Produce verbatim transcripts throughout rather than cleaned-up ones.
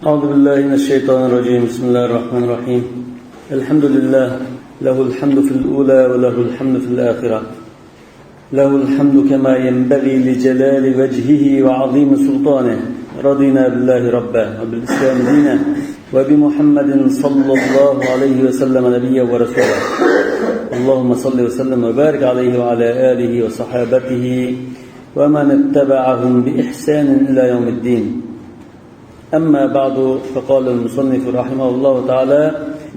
أعوذ بالله من الشيطان الرجيم. بسم الله الرحمن الرحيم. الحمد لله. له الحمد في الأولى وله الحمد في الآخرة. له الحمد كما ينبغي لجلال وجهه وعظيم سلطانه. رضينا بالله ربا وبالإسلام دينا وبمحمد صلى الله عليه وسلم نبيا ورسولا. اللهم صل وسلم وبارك عليه وعلى آله وصحابته ومن اتبعهم بإحسان إلى يوم الدين. أما بعد، فقال المصنف رحمه الله تعالى: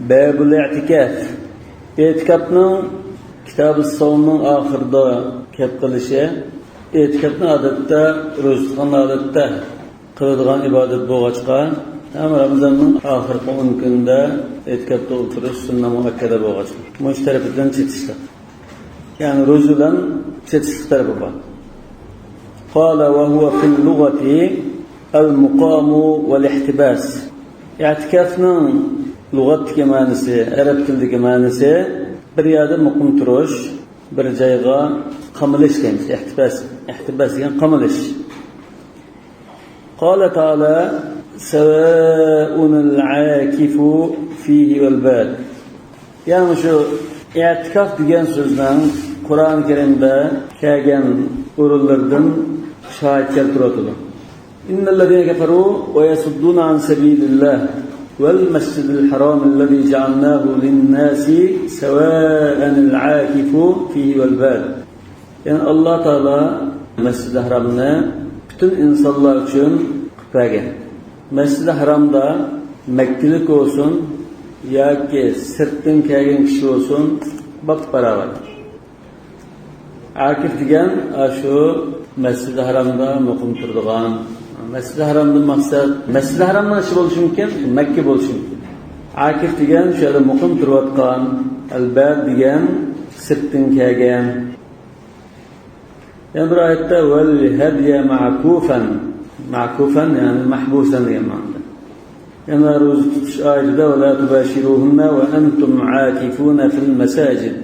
باب الاعتكاف. ئېتىكاپنىڭ كىتابى سومنىڭ ئاخىرىدا كەپ قېلىشى، ئېتىكاپنى ئادەتتە روزا تۇتقان ھالەتتە قىلىدىغان ئىبادەت بولغاچقا، ھەم رامىزاننىڭ ئاخىرقى ئون كۈنىدە ئېتىكاپتا ئولتۇرۇش سۈننە مۇئەككەدە بولغاچقا، مۇشۇ تەرىپىدىن چېتىشلىق. يەنى روزا بىلەن چېتىشلىق تەرىپى بار. قال: وهو في اللغة المقام والاحتباس. ئېتىكافنىڭ لۇغەتتىكى مەنىسى، ئەرەب تىلىدىكى مەنىسى بىر يەردە مۇقىم تۇرۇش، بىر جايغا قامىلىش دەيمىز. ئېھتىباس، ئېھتىباس دېگەن قامىلىش. قال تعالى: سواء العاكف فيه والباد. يەنى شۇ ئېتىكاف دېگەن سۆزنىڭ قۇرئان كەرىمدە كەلگەن ئورۇنلىرىدىن شاھىت كەلتۈرۈۋاتىدۇ. إن الذين كفروا ويصدون عن سبيل الله والمسجد الحرام الذي جعلناه للناس سواء العاكف فيه والباد. يەنى ئاللا تائالا مەسجىدى ھارامنى پۈتۈن ئىنسانلار ئۈچۈن قىلىپ بەرگەن. مەسجىدى ھارامدا مەككىلىك بولسۇن ياكى سىرتتىن كەلگەن كىشى بولسۇن، باپباراۋەر. ئاكىف دېگەن ئاشۇ مەسجىدى ھارامدا مۇقىم تۇرىدىغان. مەسجىدى ھارامدىن مەقسەت، مەسجىدى ھارامنىڭ ئىچى بولۇشى مۇمكىن، مەككە بولۇشى مۇمكىن. ئاكىف دېگەن شۇ يەردە مۇقىم تۇرۇۋاتقان، ئەلبەد دېگەن سىرتتىن كەلگەن. يەنە بىر ئايەتتە: والهدي معكوفا. معكوفا، يەنى مەھبۇسەن دېگەن مەنىدە. يەنە روزا تۇتۇش ئايىتىدە: ولا تباشروهن وأنتم عاكفون في المساجد.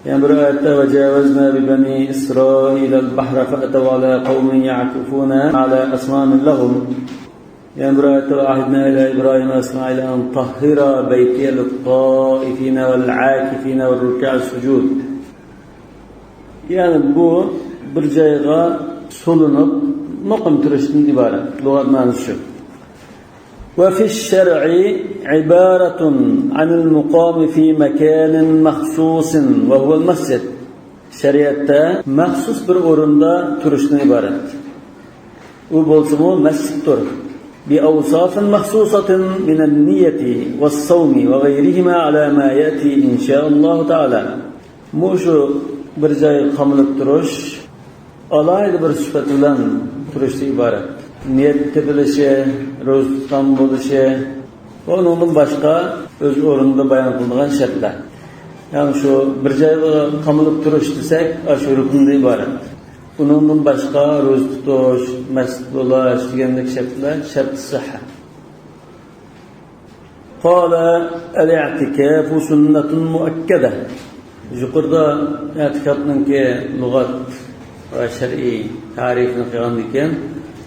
يەنە بىر ئايەتتە: وجاوزنا ببني إسرائيل البحر فأتوا على قوم يعكفون على أصنام لهم. يەنە بىر ئايەتتە: وعهدنا إلى إبراهيم وإسماعيل أن طهرا بيتي للطائفين والعاكفين والركع السجود. يەنى بۇ بىر جايغا سولىنىپ مۇقىم تۇرۇشتىن ئىبارەت. لۇغەت مەنىسى شۇ. وفي الشرع عبارة عن المقام في مكان مخصوص وهو المسجد. شەرىئەتتە مەخسۇس بىر ئورۇندا تۇرۇشتىن ئىبارەت. ئۇ بولسىمۇ مەسچىتتۇر. بأوصاف مخصوصة من النية والصوم وغيرهما على ما يأتي إن شاء الله تعالى. مۇشۇ بىر جايغا قامىلىپ تۇرۇش ئالاھىدە بىر سۈپەت بىلەن تۇرۇشتىن ئىبارەت. نىيەت تېپىلىشى، روزا تۇتقان بولۇشى ۋە ئۇنىڭدىن باشقا ئۆز ئورنىدا بايان قىلىنغان شەرتلەر. يەنى شۇ بىر جايغا قامىلىپ تۇرۇش دېسەك، ئاشۇ رۇكنىدىن ئىبارەت. ئۇنىڭدىن باشقا روزا تۇتۇش، مەست بولاش دېگەندەك شەرتلەر شەرت سىھھە. قال: الاعتكاف سنة مؤكدة. يۇقىرىدا ئېتىكاپنىڭكى لۇغەت ۋە شەرئىي تەرىپىنى قىلغاندىن كېيىن،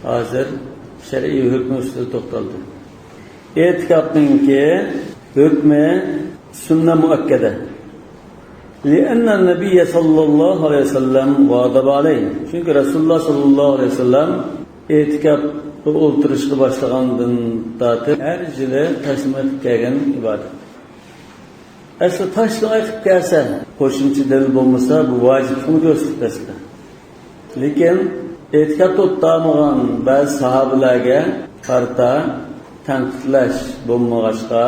ھازىر شەرئىي ھۆكمى ئۈستىدە توختالدى. ئېتىكاپنىڭكى ھۆكمى سۈننە مۇئەككەدە. لأن النبي صلى الله عليه وسلم واظب عليه. چۈنكى رەسۇلۇللاھ ساللاللاھۇ ئەلەيھى ۋەسەللەم ئېتىكاپتا ئولتۇرۇشقا باشلىغاندىن تارتىپ ھەر يىلى تاشلىماي قىلىپ كەلگەن ئىبادەت. ئەسلى تاشلىماي قىلىپ كەلسە، قوشۇمچە دەلىل بولمىسا، بۇ ۋاجىپلىقنى كۆرسىتىپ ئەسلىدە. لېكىن ئېتىكاپتا ئولتۇرالمىغان بەزى ساھابىلەرگە قارىتا تەنقىدلەش بولمىغاچقا،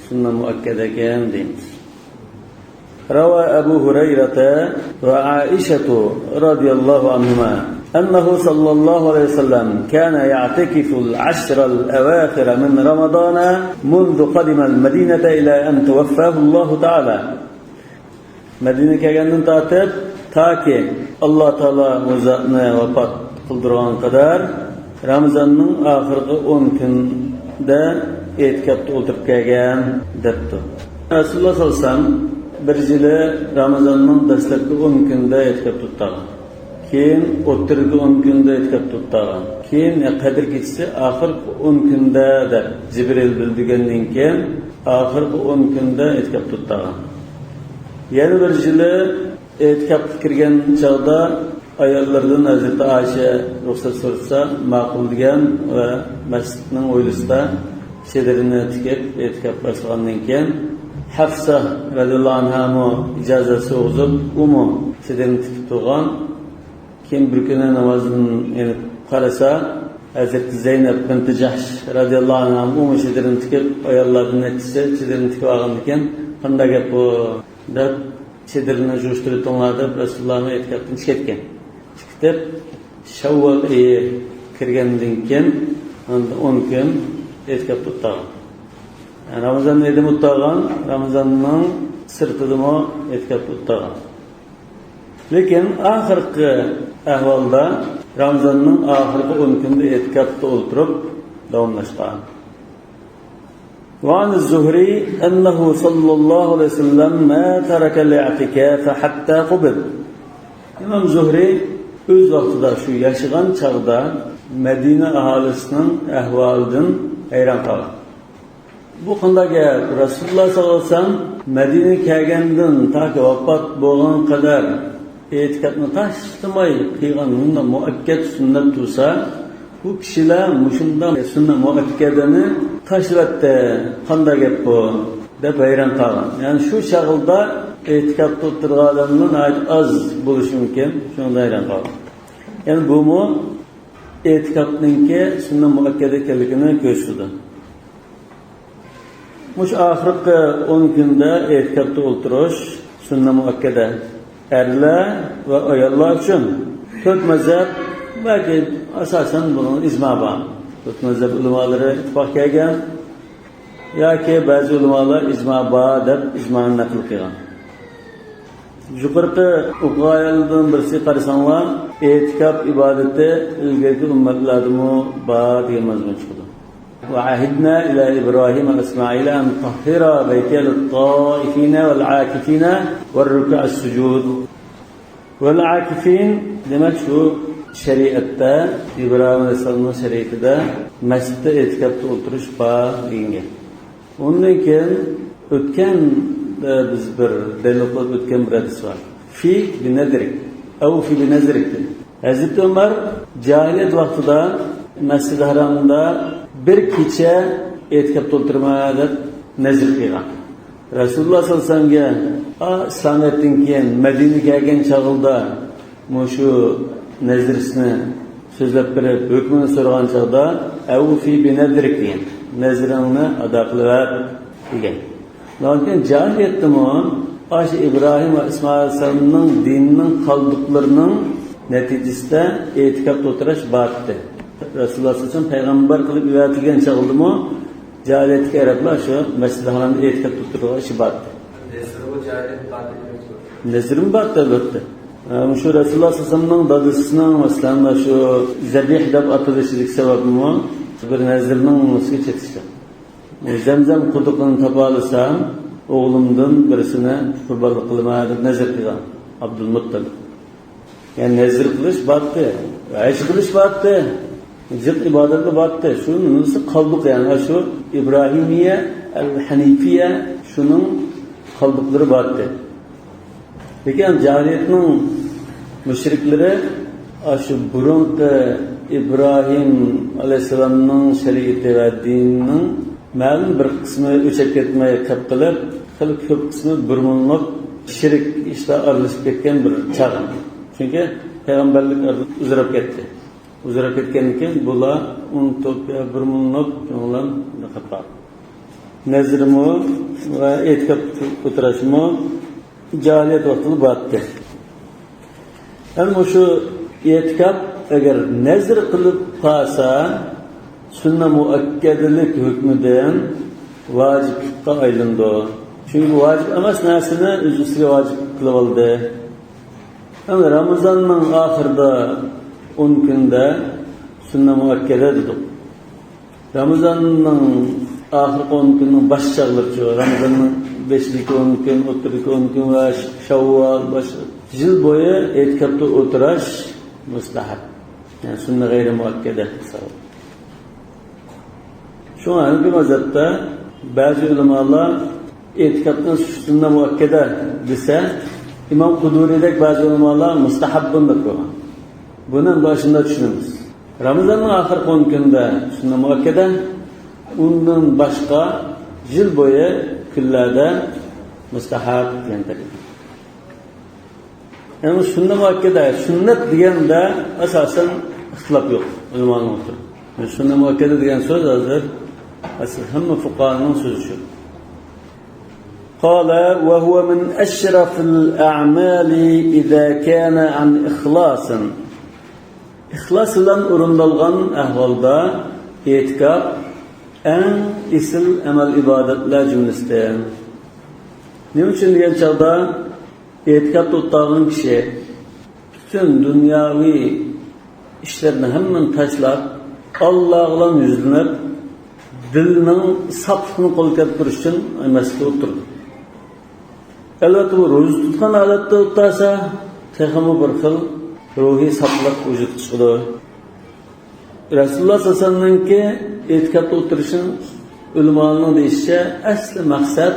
سۈننە مۇئەككەدە ئىكەن دەيمىز. روى أبو هريرة وعائشة رضي الله عنهما أنه صلى الله عليه وسلم كان يعتكف العشر الأواخر من رمضان منذ قدم المدينة إلى أن توفاه الله تعالى. مەدىنىگە كەلگەندىن تارتىپ تاكى ئاللا تائالا ئۇ زاتنى ۋاپات قىلدۇرغان قەدەر رامىزاننىڭ ئاخىرقى ئون كۈنىدە ئېتىكاپتا ئولتۇرۇپ كەلگەن دەپتۇ. رەسۇلۇللاھ ساللاللاھۇ ئەلەيھى ۋەسەللەم بىر يىلى رامىزاننىڭ دەسلەپكى ئون كۈنىدە ئېتىكاپتا تۇرغان. كېيىن ئوتتۇرىدىكى ئون كۈندە ئېتىكاپتا تۇرۇپ تۇرغان. كېيىن قەدىر كېچىسى ئاخىرقى ئون كۈندە دەپ جىبرىل بىلدۈرگەندىن كېيىن ئاخىرقى ئون كۈندە ئېتىكاپتا تۇرۇپ تۇرغان. يەنە بىر يىلى ئېتىكاپقا كىرگەن چاغدا ئاياللىرىدىن ھەزرىتى ئائىشە رۇخسەت سورىسا ماقۇل دېگەن ۋە مەسچىتنىڭ ھويلىسىدا چېدىرىنى تىكىپ ئېتىكاپ باشلىغاندىن كېيىن، ھەفسە رەزىياللاھۇ ئەنھامۇ ئىجازەت سورىغۇزۇپ، ئۇمۇ چېدىرىنى تىكىپ تۇرغان. كېيىن بىر كۈنى نامازدىن يېنىپ قارىسا، ھەزرىتى زەينەپ بىنتى جەھش رەزىياللاھۇ ئەنھامۇ ئۇمۇ چېدىرىنى تىكىپ، ئاياللاردىن نەچچىسى چېدىرىنى تىكىپ ئالغاندىكىن، قانداق گەپ بۇ؟ دەپ، چېدىرنى يىغىشتۇرۇۋېتىڭلار دەپ، رەسۇلۇللانى ئېتىكاپتىن چىقىۋەتكەن. چىقىپ، شەۋۋال ئېيى كىرگەندىن كېيىن، ئاندىن ئون كۈن ئېتىكاپتا ئولتۇرغان. رامىزان ئېيىدىمۇ ئولتۇرغان، رامىزاننىڭ سىرتىدىمۇ ئېتىكاپتا ئولتۇرغان. لېكىن ئاخىرقى ئەھۋالدا رامىزاننىڭ ئاخىرقى ئون كۈنىدە ئېتىكاپتا ئولتۇرۇپ داۋاملاشقان. وعن الزهري أنه صلى الله عليه وسلم ما ترك الاعتكاف حتى قبض. ئىمام زۇھرى ئۆز ۋاقتىدا، شۇ ياشىغان چاغدا مەدىنە ئاھالىسىنىڭ ئەھۋالىدىن ھەيران قالغان. بۇ قانداق گەپ؟ رەسۇلۇللا ساللاللاھۇ ئەلەيھى ۋەسەللەم مەدىنىگە كەلگەندىن تاكى ۋاپات بولغان قەدەر ئېتىكاپنى تاشلىماي قىلغان مۇنداق مۇئەككەت سۈننەت تۇرسا، بۇ كىشىلەر مۇشۇنداق سۈننەت مۇئەككەدىنى تاشلىۋەتتى. قانداق گەپ بۇ؟ دەپ ھەيران قالغان. يەنى شۇ چاغلىدا ئېتىكاپتا ئولتۇرغان ئادەملەر ناھايىتى ئاز بولۇشى مۇمكىن. شۇنىڭدىن ھەيران قالغان. يەنى بۇمۇ ئېتىكاپنىڭكى سۈننەت مۇئەككەدە ئىكەنلىكىنى كۆرسىتىدۇ. مۇشۇ ئاخىرقى ئون كۈندە ئېتىكاپتا ئولتۇرۇش سۈننەت مۇئەككەدە. ئەرلەر ۋە ئاياللار ئۈچۈن تۆت مەزھەپ، بەلكى ئاساسەن بۇنىڭ ئىجما بار. تۆت مەزھەپ ئۆلىمالىرى ئىتتىپاق كەلگەن ياكى بەزى ئۆلىمالار ئىجما بار دەپ ئىجمانى نەقىل قىلغان. يۇقىرىقى ئوقۇغان ئايەتلەردىن بىرسىگە قارىساڭلار، ئېتىكاپ ئىبادىتى ئىلگىرىكى ئۈممەتلەردىمۇ بار دېگەن مەزمۇن چىقىدۇ. وعهدنا إلى إبراهيم وإسماعيل أن طهرا بيتي للطائفين والعاكفين والركع السجود. ۋەل ئاكىفىن دېمەك، شۇ شەرىئەتتە، ئىبراھىم ئەلەيھىسسالامنىڭ شەرىئىتىدە مەسچىتتە ئېتىكاپتا ئولتۇرۇش بار دېگەن گەپ. ئۇندىن كېيىن ئۆتكەن، ئە، بىز بىر دەلىل قىلىپ ئۆتكەن بىر ھەدىس بار. في بنذرك، أوف بنذرك دېدى. ھەزرىتى ئۆمەر جاھىلىيەت ۋاقتىدا مەسجىدى ھارامدا بىر كېچە ئېتىكاپتا ئولتۇرىمەن دەپ نەزىر قىلغان. رەسۇلۇللا ساللاللاھۇ ئەلەيھى ۋەسەللەمگە، ئا، ئىسلامىيەتتىن كېيىن مەدىنىگە كەلگەن چاغلىدا مۇشۇ نەزرىسىنى سۆزلەپ بېرىپ، ھۆكمىنى سورىغان چاغدا، «أوف بنذرك» دېگەن، «نەزرىڭنى ئادا قىلىۋەت» دېگەن. لېكىن جاھىلىيەتتىمۇ ئاشۇ ئىبراھىم ۋە ئىسمائىل ئەلەيھىسسالامنىڭ دىنىنىڭ قالدۇقلىرىنىڭ نەتىجىسىدە ئېتىكاپتا ئولتۇرۇش بار ئىدى. رەسۇلۇللا ساللاللاھۇ ئەلەيھى ۋەسەللەم پەيغەمبەر قىلىپ يۈبەرتىلگەن چاغدىمۇ جاھىلىيەتتىكى ئەرەبلەر شۇ مەسجىدى ھارامدا ئېتىكاپتا ئولتۇرىدىغان ئىشى بار ئىدى. نەزرىمۇ بار ئىدى، ئەلۋەتتە. مۇشۇ رەسۇلۇللا ساللاللاھۇ ئەلەيھى ۋەسەللەمنىڭ دادىسىنىڭ، مەسىلەن، شۇ زەبىھ دەپ ئاتىلىشىدىكى سەۋەبمۇ بىر نەزىرنىڭ ئۈستىگە چېتىشلىق. زەمزەم قۇدۇقىنى تاپالىسام، ئوغلۇمدىن بىرسىنى قۇربانلىق قىلىمەن دەپ نەزىر قىلغان ئابدۇلمۇتتەلىپ. يەنى نەزىر قىلىش بارتتى، ھەج قىلىش بارتتى، جىق ئىبادەتلەر بارتتى. شۇ نېمىسى قالدۇق، يەنى شۇ ئىبراھىمىيە، ئەل ھەنىفىيە، شۇنىڭ قالدۇقلىرى بارتتى. لېكىن جاھىلىيەتنىڭ مۇشرىكلىرى ئاشۇ بۇرۇنقى ئىبراھىم ئەلەيھىسسالامنىڭ شەرىئىتى ۋە دىنىنىڭ مەلۇم بىر قىسمى ئۆچۈپ كەتمەي قېلىپ، خېلى كۆپ قىسمى بىر مۇڭلۇق شىرك ئىشلار ئارىلىشىپ كەتكەن بىر چاغ. چۈنكى پەيغەمبەرلىك ئۇزىراپ كەتتى. ئۇزىراپ كەتكەندىن كېيىن بۇلار ئۇنتۇپ، يا بىر مۇڭلۇق كۆڭلەم قېلىپ قالدى. نەزرىمۇ ۋە ئېتىكاپ ئولتۇرۇشمۇ جاھىلىيەت ۋاقتىدا بارتتى. ئەمما مۇشۇ ئېتىكاپ ئەگەر نەزر قىلىپ قالسا، سۈننە مۇئەككەدىلىك ھۆكمىدىن ۋاجىپلىققا ئايلىنىدۇ. چۈنكى ۋاجىپ ئەمەس نەرسىنى ئۆز ئۈستىگە ۋاجىپ قىلىۋالدى. ئەمما رامىزاننىڭ ئاخىرىدا ئون كۈندە سۈننە مۇئەككەدە دېدۇق. رامىزاننىڭ ئاخىرقى ئون كۈنىنىڭ باش چاغلىرىچۇ، رامىزاننىڭ بېشىدىكى ئون كۈن، ئوتتۇرىدىكى ئون كۈن ۋە شاۋۋال، باش، يىل بويى ئېتىكاپتا ئولتۇرۇش مۇستەھەب. يەنى سۈننە غەيرىي مۇئەككەدە ھېسابى. شۇڭا ھەنەفىي مەزھەپتە بەزى ئۆلىمالار ئېتىكاپنى سۈننە مۇئەككەدە دېسە، ئىمام قۇدۇرىدەك بەزى ئۆلىمالار مۇستەھەببۇن دەپ قويغان. بۇنى باشىندا چۈشىنىمىز. رامىزاننىڭ ئاخىرقى ئون كۈنىدە سۈننە مۇئەككەدە، ئۇندىن باشقا يىل بويى كۈنلەردە مۇستەھەب دېگەن تەرىپى. يەنى سۈننە مۇئەككەدە، سۈننەت دېگەندە ئاساسەن ئىختىلاپ يوق ئۆلىمانىڭ ئوتتۇرىدا. سۈننە مۇئەككەدە دېگەن سۆز ھازىر ئەسلى ھەممە فۇقاھانىڭ سۆزى شۇ. قال: وهو من أشرف الأعمال إذا كان عن إخلاص. ئىخلاس بىلەن ئورۇندالغان ئەھۋالدا ئېتىكاپ ئەڭ ئېسىل ئەمەل ئىبادەتلەر جۈملىسىدىن. نېمە ئۈچۈن دېگەن چاغدا، ئېتىكاپتا ئولتۇرغان كىشى پۈتۈن دۇنياۋى ئىشلارنى ھەممىنى تاشلاپ، ئاللاغىلا يۈزلىنىپ، دىلنىڭ ساپلىقىنى قولغا كەلتۈرۈش ئۈچۈن مەسچىتتە ئولتۇرىدۇ. ئەلۋەتتە، بۇ روزا تۇتقان ھالەتتە ئولتۇرسا، تېخىمۇ بىر خىل روھىي ساپلىق ۋۇجۇدقا چىقىدۇ. رەسۇلۇللاھ سەللەللاھۇ ئەلەيھى ۋەسەللەمنىڭكى ئېتىكاپتا ئولتۇرۇشىنىڭ، ئۆلىمالارنىڭ دېيىشىچە، ئەسلى مەقسەت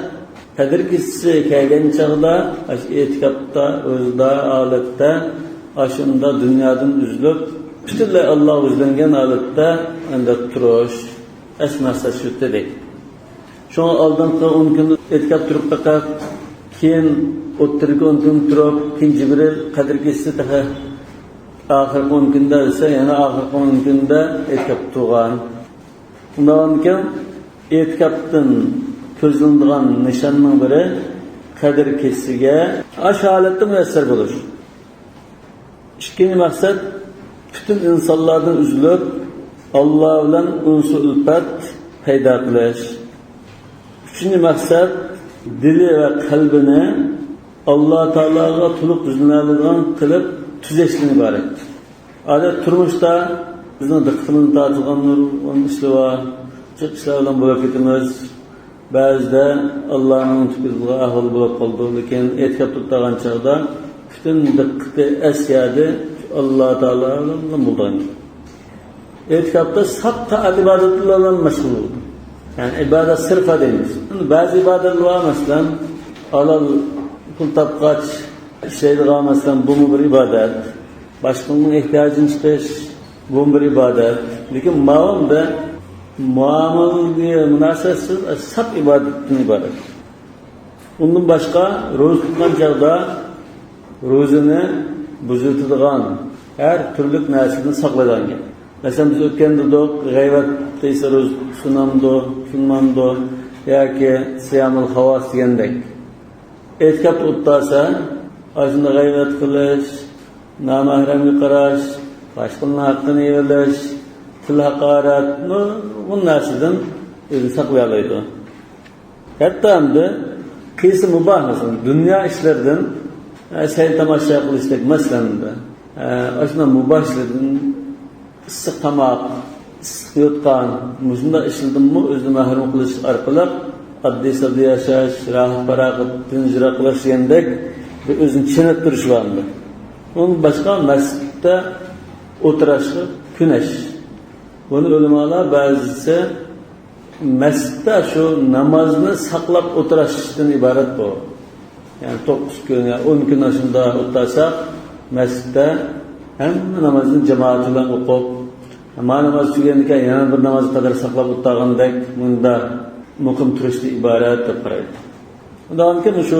قەدىر كېچىسى كەلگەن چاغدا ئاشۇ ئېتىكاپتا، روزىدار ھالەتتە، ئاشۇنداق دۇنيادىن ئۈزۈلۈپ، پۈتۈنلەي ئاللاغا يۈزلەنگەن ھالەتتە ئەمدى تۇرۇش. ئەسلى مەقسەت شۇ دېدى. شۇڭا ئالدىنقى ئون كۈن ئېتىكاپ تۇرۇپ بېقىپ، كېيىن ئوتتۇرىدىكى ئون كۈن تۇرۇپ، كېيىن جىبرىل قەدىر كېچىسى تېخى ئاخىرقى ئون كۈندە دېسە، يەنە ئاخىرقى ئون كۈندە ئېتىكاپ تۇرغان. ئۇنداقكەن، ئېتىكاپتىن كۆزلىنىدىغان نىشاننىڭ بىرى قەدىر كېچىسىگە ئاشۇ ھالەتتە مۇيەسسەر بولۇش. ئىككىنچى مەقسەت، پۈتۈن ئىنسانلاردىن ئۈزۈلۈپ، ئاللا بىلەن ئۇنسۇ ئۈلپەت پەيدا قىلىش. ئۈچىنچى مەقسەت، دىلى ۋە قەلبىنى ئاللا تائالاغا تولۇق يۈزلىنەلەيدىغان قىلىپ تۈزەشتىن ئىبارەت. ئادەتتە تۇرمۇشتا بىزنىڭ دىققىتىمىزنى تارتىدىغان نۇرغۇن ئىشلار بار، جىق ئىشلار بىلەن بولۇپ كېتىمىز. بەزىدە ئاللانىڭ ئۇنتۇپ كېتىدىغان ئەھۋال بولۇپ قالىدۇ، لېكىن ئېتىكاپ تۇرۇپ تۇرغان چاغدا پۈتۈن دىققىتى ئەس يەردە ئاللا تائالا بىلەن بولىدىغان گەپ. ئېتىكاپتا ساپ تائەت ئىبادەتلەر بىلەن مەشغۇل بولىدۇ. يەنى ئىبادەت سىرفا دەيمىز. بەزى ئىبادەتلەر بار، مەسىلەن، ھالال پۇل تاپقاچ ئىشلەيدىغان، مەسىلەن، بۇمۇ بىر ئىبادەت. باشقىنىڭ ئېھتىياجىنى چىقىش، بۇمۇ بىر ئىبادەت. لېكىن ماۋۇ ئەمدى مۇئامىلىگە مۇناسىۋەتسىز، ساپ ئىبادەتتىن ئىبارەت. ئۇندىن باشقا، روزا تۇتقان چاغدا روزىنى بۇزۇۋېتىدىغان ھەر تۈرلۈك نەرسىدىن ساقلايدىغان گەپ. مەسىلەن، بىز ئۆتكەندە دېدۇق، غەيۋەت دېسە روزا تۇتۇلامدۇ، تۇتۇلمامدۇ ياكى سىيامۇل خاۋاس دېگەندەك. ئېتىكاپتا ئولتۇرسا، ئاشۇنداق غەيۋەت قىلىش، نامەھرەمگە قاراش، باشقىلارنىڭ ھەققىنى يېۋېلىش، تىل ھاقارەت، نۇرغۇن نەرسىدىن ئۆزىنى ساقلىيالايدۇ. ھەتتا ئەمدى قىلسا مۇباھ، مەسىلەن، دۇنيا ئىشلىرىدىن، ئە، سەيلە تاماشا قىلىشتەك، مەسىلەن، ئەمدى، ئە، ئاشۇنداق مۇباھ ئىشلاردىن، ئىسسىق تاماق، ئىسسىق يوتقان، مۇشۇنداق ئىشلاردىنمۇ ئۆزىنى مەھرۇم قىلىش ئارقىلىق ئاددىي-ساددىي ياشاش، راھەت-پاراغەت، تىنچ يىراقلاش دېگەندەك بىر ئۆزىنى چېنىقتۇرۇش بار ئەمدى. ئۇندىن باشقا مەسچىتتە ئولتۇراشقا كۆنۈش. بۇنى ئۆلىمالار بەزىسى مەسچىتتە شۇ نامازنى ساقلاپ ئولتۇرۇشتىن ئىبارەت بۇ. يەنى توققۇز كۈن يا ئون كۈن ئاشۇنداق ئولتۇرساق، مەسچىتتە ھەممە نامازنى جامائەت بىلەن ئوقۇپ، ما ناماز تۈگىگەندىكىن يەنە بىر ناماز قەدەر ساقلاپ ئولتۇرغاندەك، مۇندا مۇقىم تۇرۇشتىن ئىبارەت دەپ قارايدۇ. ئۇنداقكەن، شۇ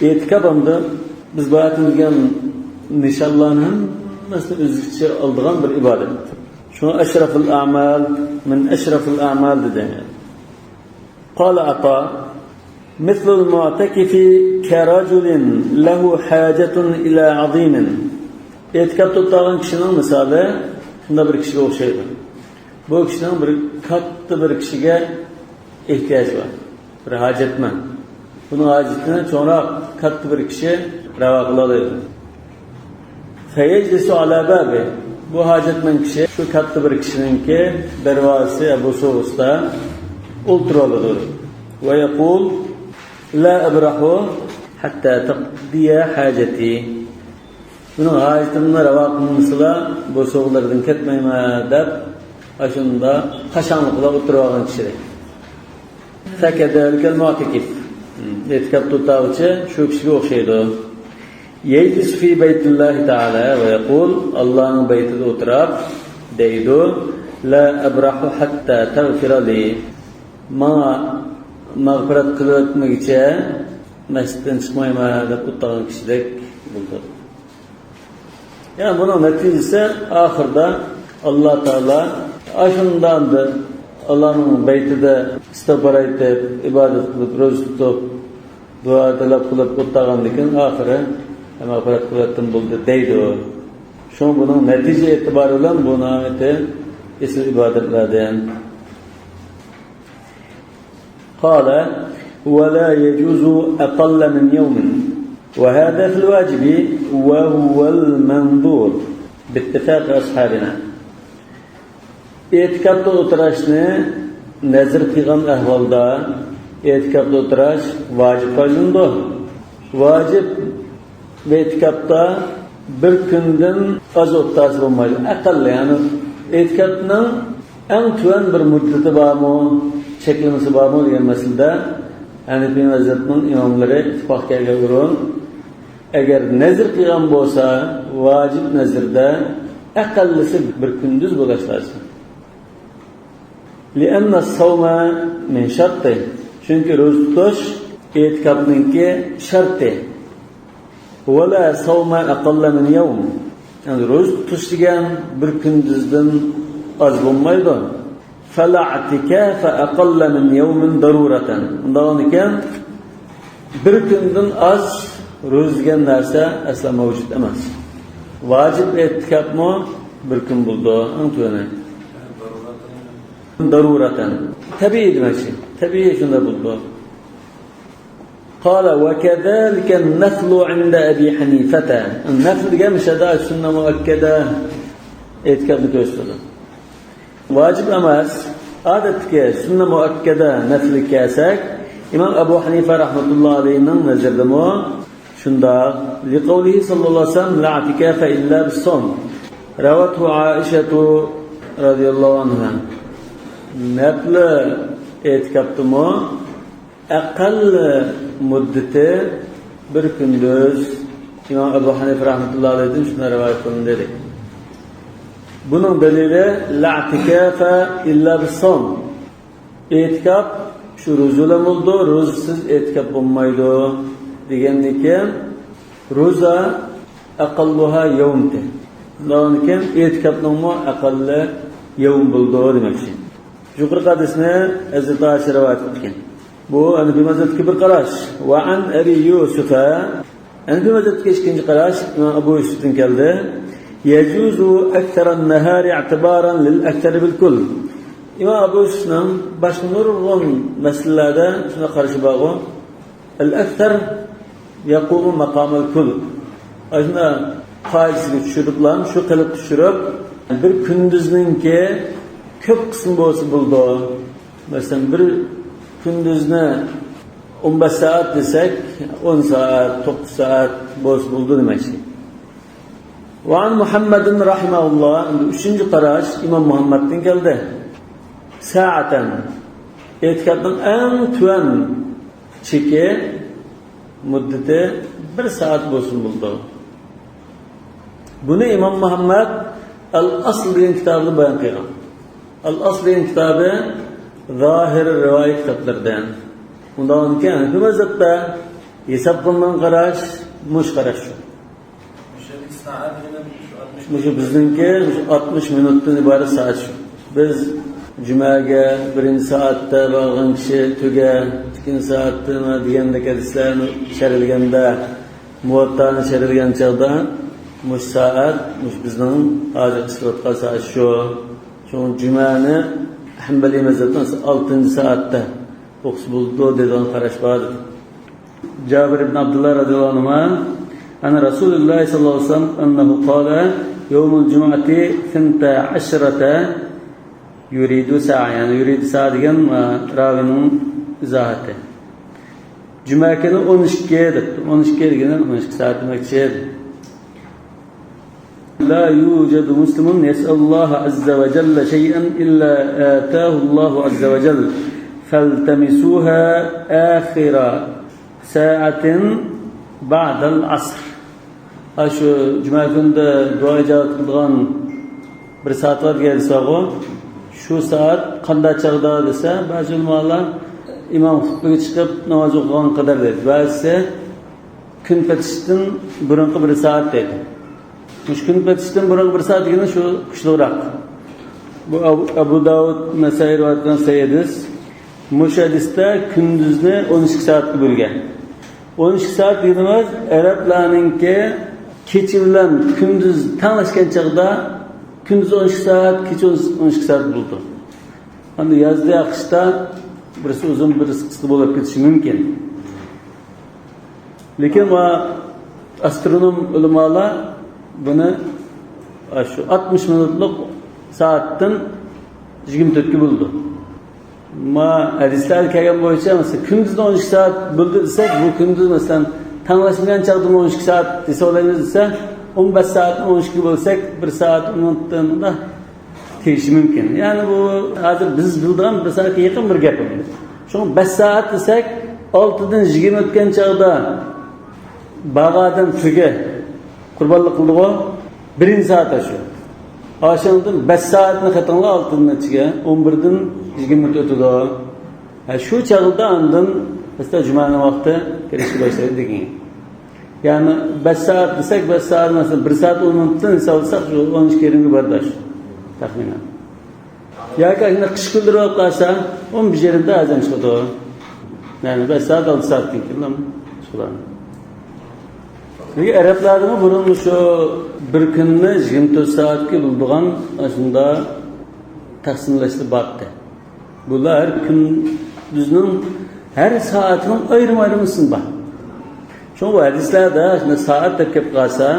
ئېتىكاپ ئەمدى بىز بايا دېگەن نىشانلارنىڭ ھەممىسىنى ئۆز ئىچىگە ئالىدىغان بىر ئىبادەت. شۇڭا ئەشرەفۇل ئەمەل، مىن ئەشرەفىل ئەمەل دېدى. قال عطاء، مثل المعتكف كرجل له حاجة إلى عظيم. ئېتىكاپتا ئولتۇرغان كىشىنىڭ مىسالى شۇنداق بىر كىشىگە ئوخشايدۇ. بۇ كىشىنىڭ بىر كاتتا بىر كىشىگە ئېھتىياجى بار. بىر ھاجەتمەن. بۇنىڭ ھاجىتىنى چوڭراق، كاتتا بىر كىشى راۋا قىلالايدۇ. فيجلس على بابه. بۇ ھاجەتمەن كىشى شۇ كاتتا بىر كىشىنىڭكى دەرۋازىسى يا بوسۇغىسىدا ئولتۇرۇۋالىدۇ. ويقول: لا أبرح حتى تقضي حاجتي. مېنىڭ ھاجىتىمنى راۋا قىلمىسىلا، بۇ سوغۇلىرىدىن كەتمەيمەن دەپ، ئاشۇنداق قاشاڭلىق بىلەن ئولتۇرۇۋالغان كىشىدەك. فكذلك المعتكف. ئېتىكاپتا ئولتۇرغۇچى شۇ كىشىگە ئوخشايدۇ. يجلس في بيت الله تعالى ويقول، ئاللانىڭ بەيتىدە ئولتۇرۇپ دەيدۇ، لا أبرح حتى تغفر لي. ماڭا مەغپىرەت قىلىۋەتمىگۈچە مەسچىتتىن چىقمايمەن دەپ ئولتۇرغان كىشىدەك بولىدۇ. يەنى بۇنىڭ نەتىجىسى ئاخىرىدا ئاللا تائالا ئاشۇنداق ئاللانىڭ بەيتىدە ئىستىغپار ئېيتىپ، ئىبادەت قىلىپ، روزا تۇتۇپ، دۇئا تەلەپ قىلىپ ئولتۇرغاندىن كېيىن ئاخىرى مەغپىرەت قىلىۋەتتىم بولدى دەيدۇ. شۇڭا بۇنىڭ نەتىجە ئېتىبارى بىلەن بۇ ناھايىتى ئېسىل ئىبادەتلەردىن. قال، ولا يجوز أقل من يوم، وهذا في الواجب وهو المنظور باتفاق أصحابنا. ئېتىكاپتا ئولتۇراشنى نەزىر قىلغان ئەھۋالدا ئېتىكاپتا ئولتۇراش ۋاجىپ قىلىنىدۇ. ۋاجىپ ئېتىكاپتا بىر كۈندىن ئاز ئولتۇرسا بولمايدۇ. ئەقەللى، يەنى ئېتىكاپنىڭ ئەڭ تۆۋەن بىر مۇددىتى بارمۇ، چەكلىمىسى بارمۇ دېگەن مەسىلىدە ھەنىفىي مەزھەپنىڭ ئىماملىرى ئىتتىپاق كەلگەن ئورۇن، ئەگەر نەزىر قىلغان بولسا، ۋاجىپ نەزىردە ئەقەللىسى بىر كۈندۈز بولۇش لازىم. لأن الصوم من شرطه. چۈنكى روزا تۇتۇش ئېتىكاپنىڭكى شەرتى. ولا صوم أقل من يوم. يەنى روزا تۇتۇش دېگەن بىر كۈندۈزدىن ئاز بولمايدۇ. فلا اعتكاف أقل من يوم ضرورة. ئۇنداق ئىكەن، بىر كۈندىن ئاز روزا دېگەن نەرسە ئەسلا مەۋجۇت ئەمەس. ۋاجىپ ئېتىكاپمۇ بىر كۈن بولىدۇ، ئەڭ تۆۋىنى. ضرورة. تەبىئىي دېمەكچى. تەبىئىي شۇنداق بولىدۇ. قال، وكذلك النفل عند أبي حنيفة. نەفل دېگەن مۇشۇ يەردە سۈننە مۇئەككەدە ئېتىكاپنى كۆرسىتىدۇ. ۋاجىپ ئەمەس، ئادەتتىكى سۈننە مۇئەككەدە نەفلگە كەلسەك، ئىمام ئەبۇ ھەنىفە رەھمەتۇللا ئەلەيھىنىڭ نەزىرىدىمۇ شۇنداق. لقوله صلى الله عليه وسلم، لا اعتكاف إلا بالصوم. روته عائشة رضي الله عنها. نەپلى ئېتىكاپتىمۇ ئەقەللى مۇددىتى بىر كۈندۈز. ئىمام ئەبۇ ھەنىفە رەھمەتۇللا ئەلەيھىدىن شۇنداق رىۋايەت قىلىندى، دېدى. بۇنىڭ دەلىلى، لا اعتكاف إلا بالصوم. ئېتىكاپ شۇ روزا بىلەن بولىدۇ، روزىسىز ئېتىكاپ بولمايدۇ دېگەندىكىن، روزا أقلها يومتى. ئۇنداقكەن، ئېتىكاپنىڭمۇ ئەقەللى يوم بولىدۇ دېمەكچى. يۇقىرىقى ھەدىسنى ھەزرىتى ئائىشە رىۋايەت قىلىدىكەن. بۇ ھەنىفىي مەزھەپتىكى بىر قاراش. وعن أبي يوسف. ھەنىفىي مەزھەپتىكى ئىككىنچى قاراش ئىمام ئەبۇ يۈسۈفتىن كەلدى. يجوز أكثر النهار اعتبارا للأكثر بالكل. ئىمام ئەبۇ يۈسۈفنىڭ باشقا نۇرغۇن مەسىلىلەردە شۇنداق قارىشى بارغۇ. الأكثر يقوم مقام الكل. ئاشۇنداق قائىدىسىگە چۈشۈرۈپلا، شۇ قېلىپقا چۈشۈرۈپ، بىر كۈندۈزنىڭكى كۆپ قىسمى بولسا بولىدۇ. مەسىلەن، بىر كۈندۈزنى ئون بەش سائەت دېسەك، ئون سائەت، توققۇز سائەت بولسا بولىدۇ دېمەكچى. وعن محمد رحمه الله، ئۈچىنچى قاراش ئىمام مۇھەممەدتىن كەلدى. ساعة. ئېتىكاپنىڭ ئەڭ تۆۋەن چېكى، مۇددىتى بىر سائەت بولسىمۇ بولىدۇ. بۇنى ئىمام مۇھەممەد ئەل ئەسل دېگەن كىتابىدا بايان قىلغان. ئەل ئەسل دېگەن كىتابى زاھىر رىۋايە كىتابلىرىدىن. ئۇنداقكەن، ھەنىفىي مەزھەپتە ھېساب قىلىنغان قاراش مۇشۇ قاراش شۇ. مۇشۇ بىزنىڭكى مۇشۇ ئاتمىش مىنۇتتىن ئىبارەت سائەت شۇ. بىز جۈمەگە بىرىنچى سائەتتە بارغان كىشى تۈگە، ئىككىنچى سائەتتە دېگەندەك ھەدىسلەرنى شەرھلىگەندە، مۇۋەتتانى شەرھلىگەن چاغدا مۇشۇ سائەت، مۇشۇ بىزنىڭ ھازىر ئىشلەۋاتقان سائەت شۇ. شۇڭا جۈمەنى ھەنبەلىي مەزھەپنىڭ ئالتىنچى سائەتتە ئوقۇسا بولىدۇ دەيدىغان قاراش بار. جابىر ئىبن ئابدۇللا رەزىياللاھۇ ئەنھۇما، عن رسول الله صلى الله عليه وسلم أنه قال، يوم الجمعة ثنتا عشرة، يريد ساعة، يەنى يۇرىدۇ سائە دېگەن، ئە، راۋىنىڭ ئىزاھاتى. جۈمە كۈنى ئون ئىككى دەپتۇ. ئون ئىككى دېگىنى ئون ئىككى سائەت دېمەكچى. لا يوجد مسلم يسأل الله عز وجل شيئا إلا آتاه الله عز وجل، فالتمسوها آخر ساعة بعد العصر. ھە، شۇ جۈمە كۈنىدە دۇئا ئىجابەت قىلىدىغان بىر سائەت بار دېگەن سوراغۇ. شۇ سائەت قانداق چاغدا دېسە، بەزى ئۆلىمالار ئىمام خۇتبىگە چىقىپ ناماز ئوقۇغان قەدەر دەيدۇ. بەزىسى كۈن پېتىشتىن بۇرۇنقى بىر سائەت دەيدۇ. مۇشۇ كۈن پېتىشتىن بۇرۇنقى بىر سائەت دېگىنى شۇ كۈچلۈكرەك. بۇ ئەبۇ، ئەبۇ داۋۇد، نەسائىي رىۋايەت قىلغان سەھىھ ھەدىس. مۇشۇ ھەدىستە كۈندۈزنى ئون ئىككى سائەتكە بۆلگەن. ئون ئىككى سائەت دېگىنىمىز ئەرەبلەرنىڭكى كېچە بىلەن كۈندۈز تەڭلەشكەن چاغدا، كۈندۈز ئون ئىككى سائەت، كېچە ئون ئىككى سائەت بولىدۇ. ئەمدى يازدا، قىشتا بىرسى ئۇزۇن، بىرسى قىسقا بولۇپ كېتىشى مۇمكىن. لېكىن ۋە ئاسترونوم ئۆلىمالار بۇنى، ئە، شۇ ئاتمىش مىنۇتلۇق سائەتتىن يىگىرمە تۆتكە بۆلىدۇ. ما ھەدىسلەردە كەلگەن بويىچە، مەسىلەن، كۈندۈزنى ئون ئىككى سائەت بۆلدى دېسەك، بۇ كۈندۈز، مەسىلەن، تەڭلەشمىگەن چاغدىمۇ ئون ئىككى سائەت ھېسابلايمىز دېسە، ئون بەش سائەتنى ئون ئىككىگە بۆلسەك، بىر سائەت ئون مىنۇتتىن تېگىشى مۇمكىن. يەنى بۇ ھازىر بىز بىلىدىغان بىر سائەتكە يېقىن بىر گەپ ئۇ. شۇڭا بەش سائەت دېسەك، ئالتىدىن يىگىرمە ئۆتكەن چاغدا بارغان ئادەم تۆگە قۇربانلىق قىلىدىغۇ، بىرىنچى سائەت شۇ. ئاشۇنىڭدىن بەش سائەتنى قېتىڭلار ئالتىدىن نەچچىگە، ئون بىردىن يىگىرمە ئۆتىدۇ. ھە، شۇ چاغدا ئاندىن مەسىلەن جۈمەنىڭ ۋاقتى كىرىشكە باشلايدۇ دېگەن. يەنى بەش سائەت دېسەك، بەش سائەت، مەسىلەن، بىر سائەت ئون مىنۇتتىن ھېسابلىساق، شۇ ئون ئىككى يېرىمگە بارىدۇ شۇ، تەخمىنەن. ياكى ئاشۇنداق قىش كۈنلىرى بولۇپ قالسا، ئون بىر يېرىمدە ئازان چىقىدۇ. يەنى بەش سائەت، ئالتە سائەتتىن كېيىن شۇلار. چۈنكى ئەرەبلەردىمۇ بۇرۇن شۇ بىر كۈننى يىگىرمە تۆت سائەتكە بۆلىدىغان ئاشۇنداق تەقسىملەشلىرى بار ئىدى. بۇلار ھەر كۈندۈزنىڭ ھەر سائىتىنىڭ ئايرىم-ئايرىم ئىسمى بار. شۇڭا بۇ ھەدىسلەردە شۇنداق سائەت دەپ كەپ قالسا،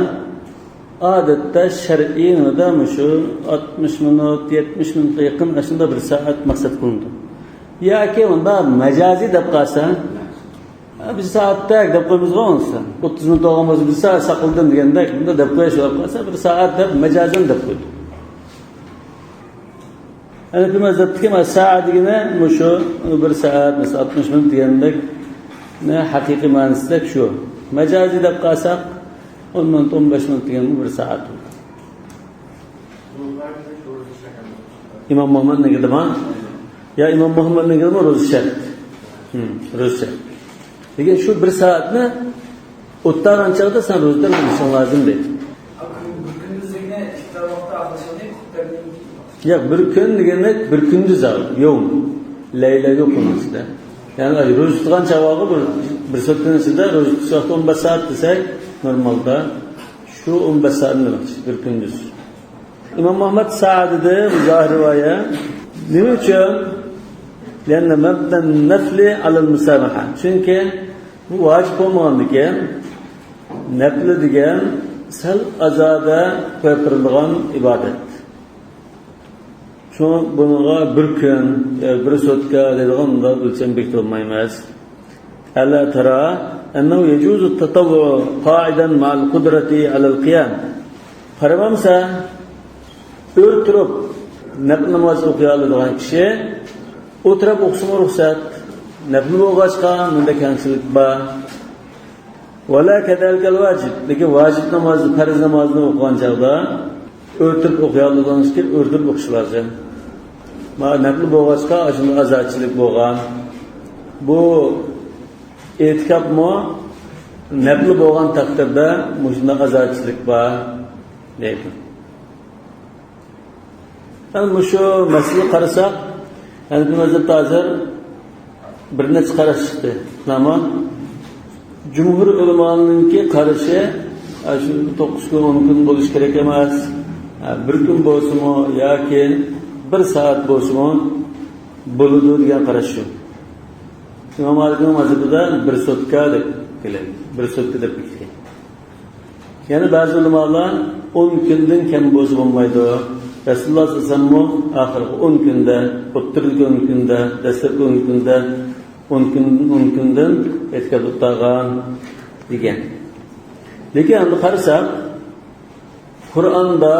ئادەتتە شەرئىي نېمىدە مۇشۇ ئاتمىش مىنۇت، يەتمىش مىنۇتقا يېقىن ئاشۇنداق بىر سائەت مەقسەت قىلىنىدۇ. ياكى مۇنداق مەجازىي دەپ قالسا، بىر سائەتتەك دەپ قويىمىزغۇ ئۇنىسى. ئوتتۇز مىنۇت بولغان بولسا، بىر سائەت ساقلىدىم دېگەندەك، بۇنداق دەپ قويۇش بولۇپ قالسا، بىر سائەت دەپ مەجازەن دەپ قويدۇق. ھەنەفىي مەزھەپتىكى مانا سائە دېگىنى مۇشۇ بىر سائەت، مەسىلەن، ئاتمىش مىنۇت دېگەندەكنى ھەقىقىي مەنىسىدەك شۇ. مەجازىي دەپ قالساق، ئون مىنۇت، ئون بەش مىنۇت دېگەنمۇ بىر سائەت. ئىمام مۇھەممەدنىڭكىدىما؟ يا ئىمام مۇھەممەدنىڭكىدىما روزا شەرت؟ ھىم، روزا شەرت. لېكىن شۇ بىر سائەتنى ئوتتۇرىغان چاغدا سەن روزىدار بولۇشۇڭ لازىم دەيدۇ. ياق، بىر كۈن دېگەندەك بىر كۈندۈز ئاۋۇ، يوم. لەيلە يوق ئۇنىڭ ئىچىدە. يەنى روزا تۇتقان چاغ بارغۇ، بىر، بىر سوتكىنىڭ ئىچىدە روزا تۇتۇش ۋاقتى ئون بەش سائەت دېسەك، نورمالدا شۇ ئون بەش سائەتنى دېمەكچى، بىر كۈندۈز. ئىمام مۇھەممەد سائە دېدى، بۇ زاھىر رىۋايە. نېمە ئۈچۈن؟ لأن مبنى النفل على المسامحة. چۈنكى بۇ ۋاجىپ بولمىغاندىكىن، نەپلى دېگەن سەل ئازادە قويۇپ بېرىلىدىغان ئىبادەت. شۇڭا بۇنىڭغا بىر كۈن، يا بىر سوتكا دەيدىغان مۇنداق ئۆلچەم بېكىتىپ بولمايمىز. ألا ترى أنه يجوز التطوع قاعدا مع القدرة على القيام؟ قارىمامسەن، ئۆرە تۇرۇپ نەپلى ناماز ئوقۇيالىدىغان كىشى ئولتۇرۇپ ئوقۇسىمۇ رۇخسەت. نەپلى بولغاچقا مۇنداق كەڭچىلىك بار. ولا كذلك الواجب. لېكىن ۋاجىپ نامازنى، پەرز نامازنى ئوقۇغان چاغدا ئۆرە تۇرۇپ ئوقۇيالىدىغان كىشى ئۆرە تۇرۇپ ئوقۇشى لازىم. مانا نەپلى بولغاچقا ئاشۇنداق ئازادىچىلىك بولغان. بۇ ئېتىكاپمۇ نەپلى بولغان تەقدىردە مۇشۇنداق ئازادىچىلىك بار دەيدۇ. يەنى مۇشۇ مەسىلىگە قارىساق، ھەنەفىي مەزھەپتە ھازىر بىر نەچچە قاراش چىقتى. نېمە؟ جۇمھۇر ئۆلىمانىڭكى قارىشى، ئاشۇ توققۇز كۈن، ئون كۈن بولۇشى كېرەك ئەمەس. بىر كۈن بولسىمۇ ياكى بىر سائەت بولسىمۇ بولىدۇ دېگەن قاراش شۇ. ئىمام مالىكنىڭ مەزھىپىدە بىر سوتكا دەپ كېلىدۇ. بىر سوتكا دەپ كېلىدۇ. يەنە بەزى ئۆلىمالار ئون كۈندىن كەم بولسا بولمايدۇ. رەسۇلۇللاھ سەللەللاھۇ ئەلەيھى ۋەسەللەممۇ ئاخىرقى ئون كۈندە، ئوتتۇرىدىكى ئون كۈندە، دەسلەپكى ئون كۈندە، ئون كۈن، ئون كۈندىن ئېتىكاپ تۇتقان دېگەن. لېكىن ئەمدى قارىساق، قۇرئاندا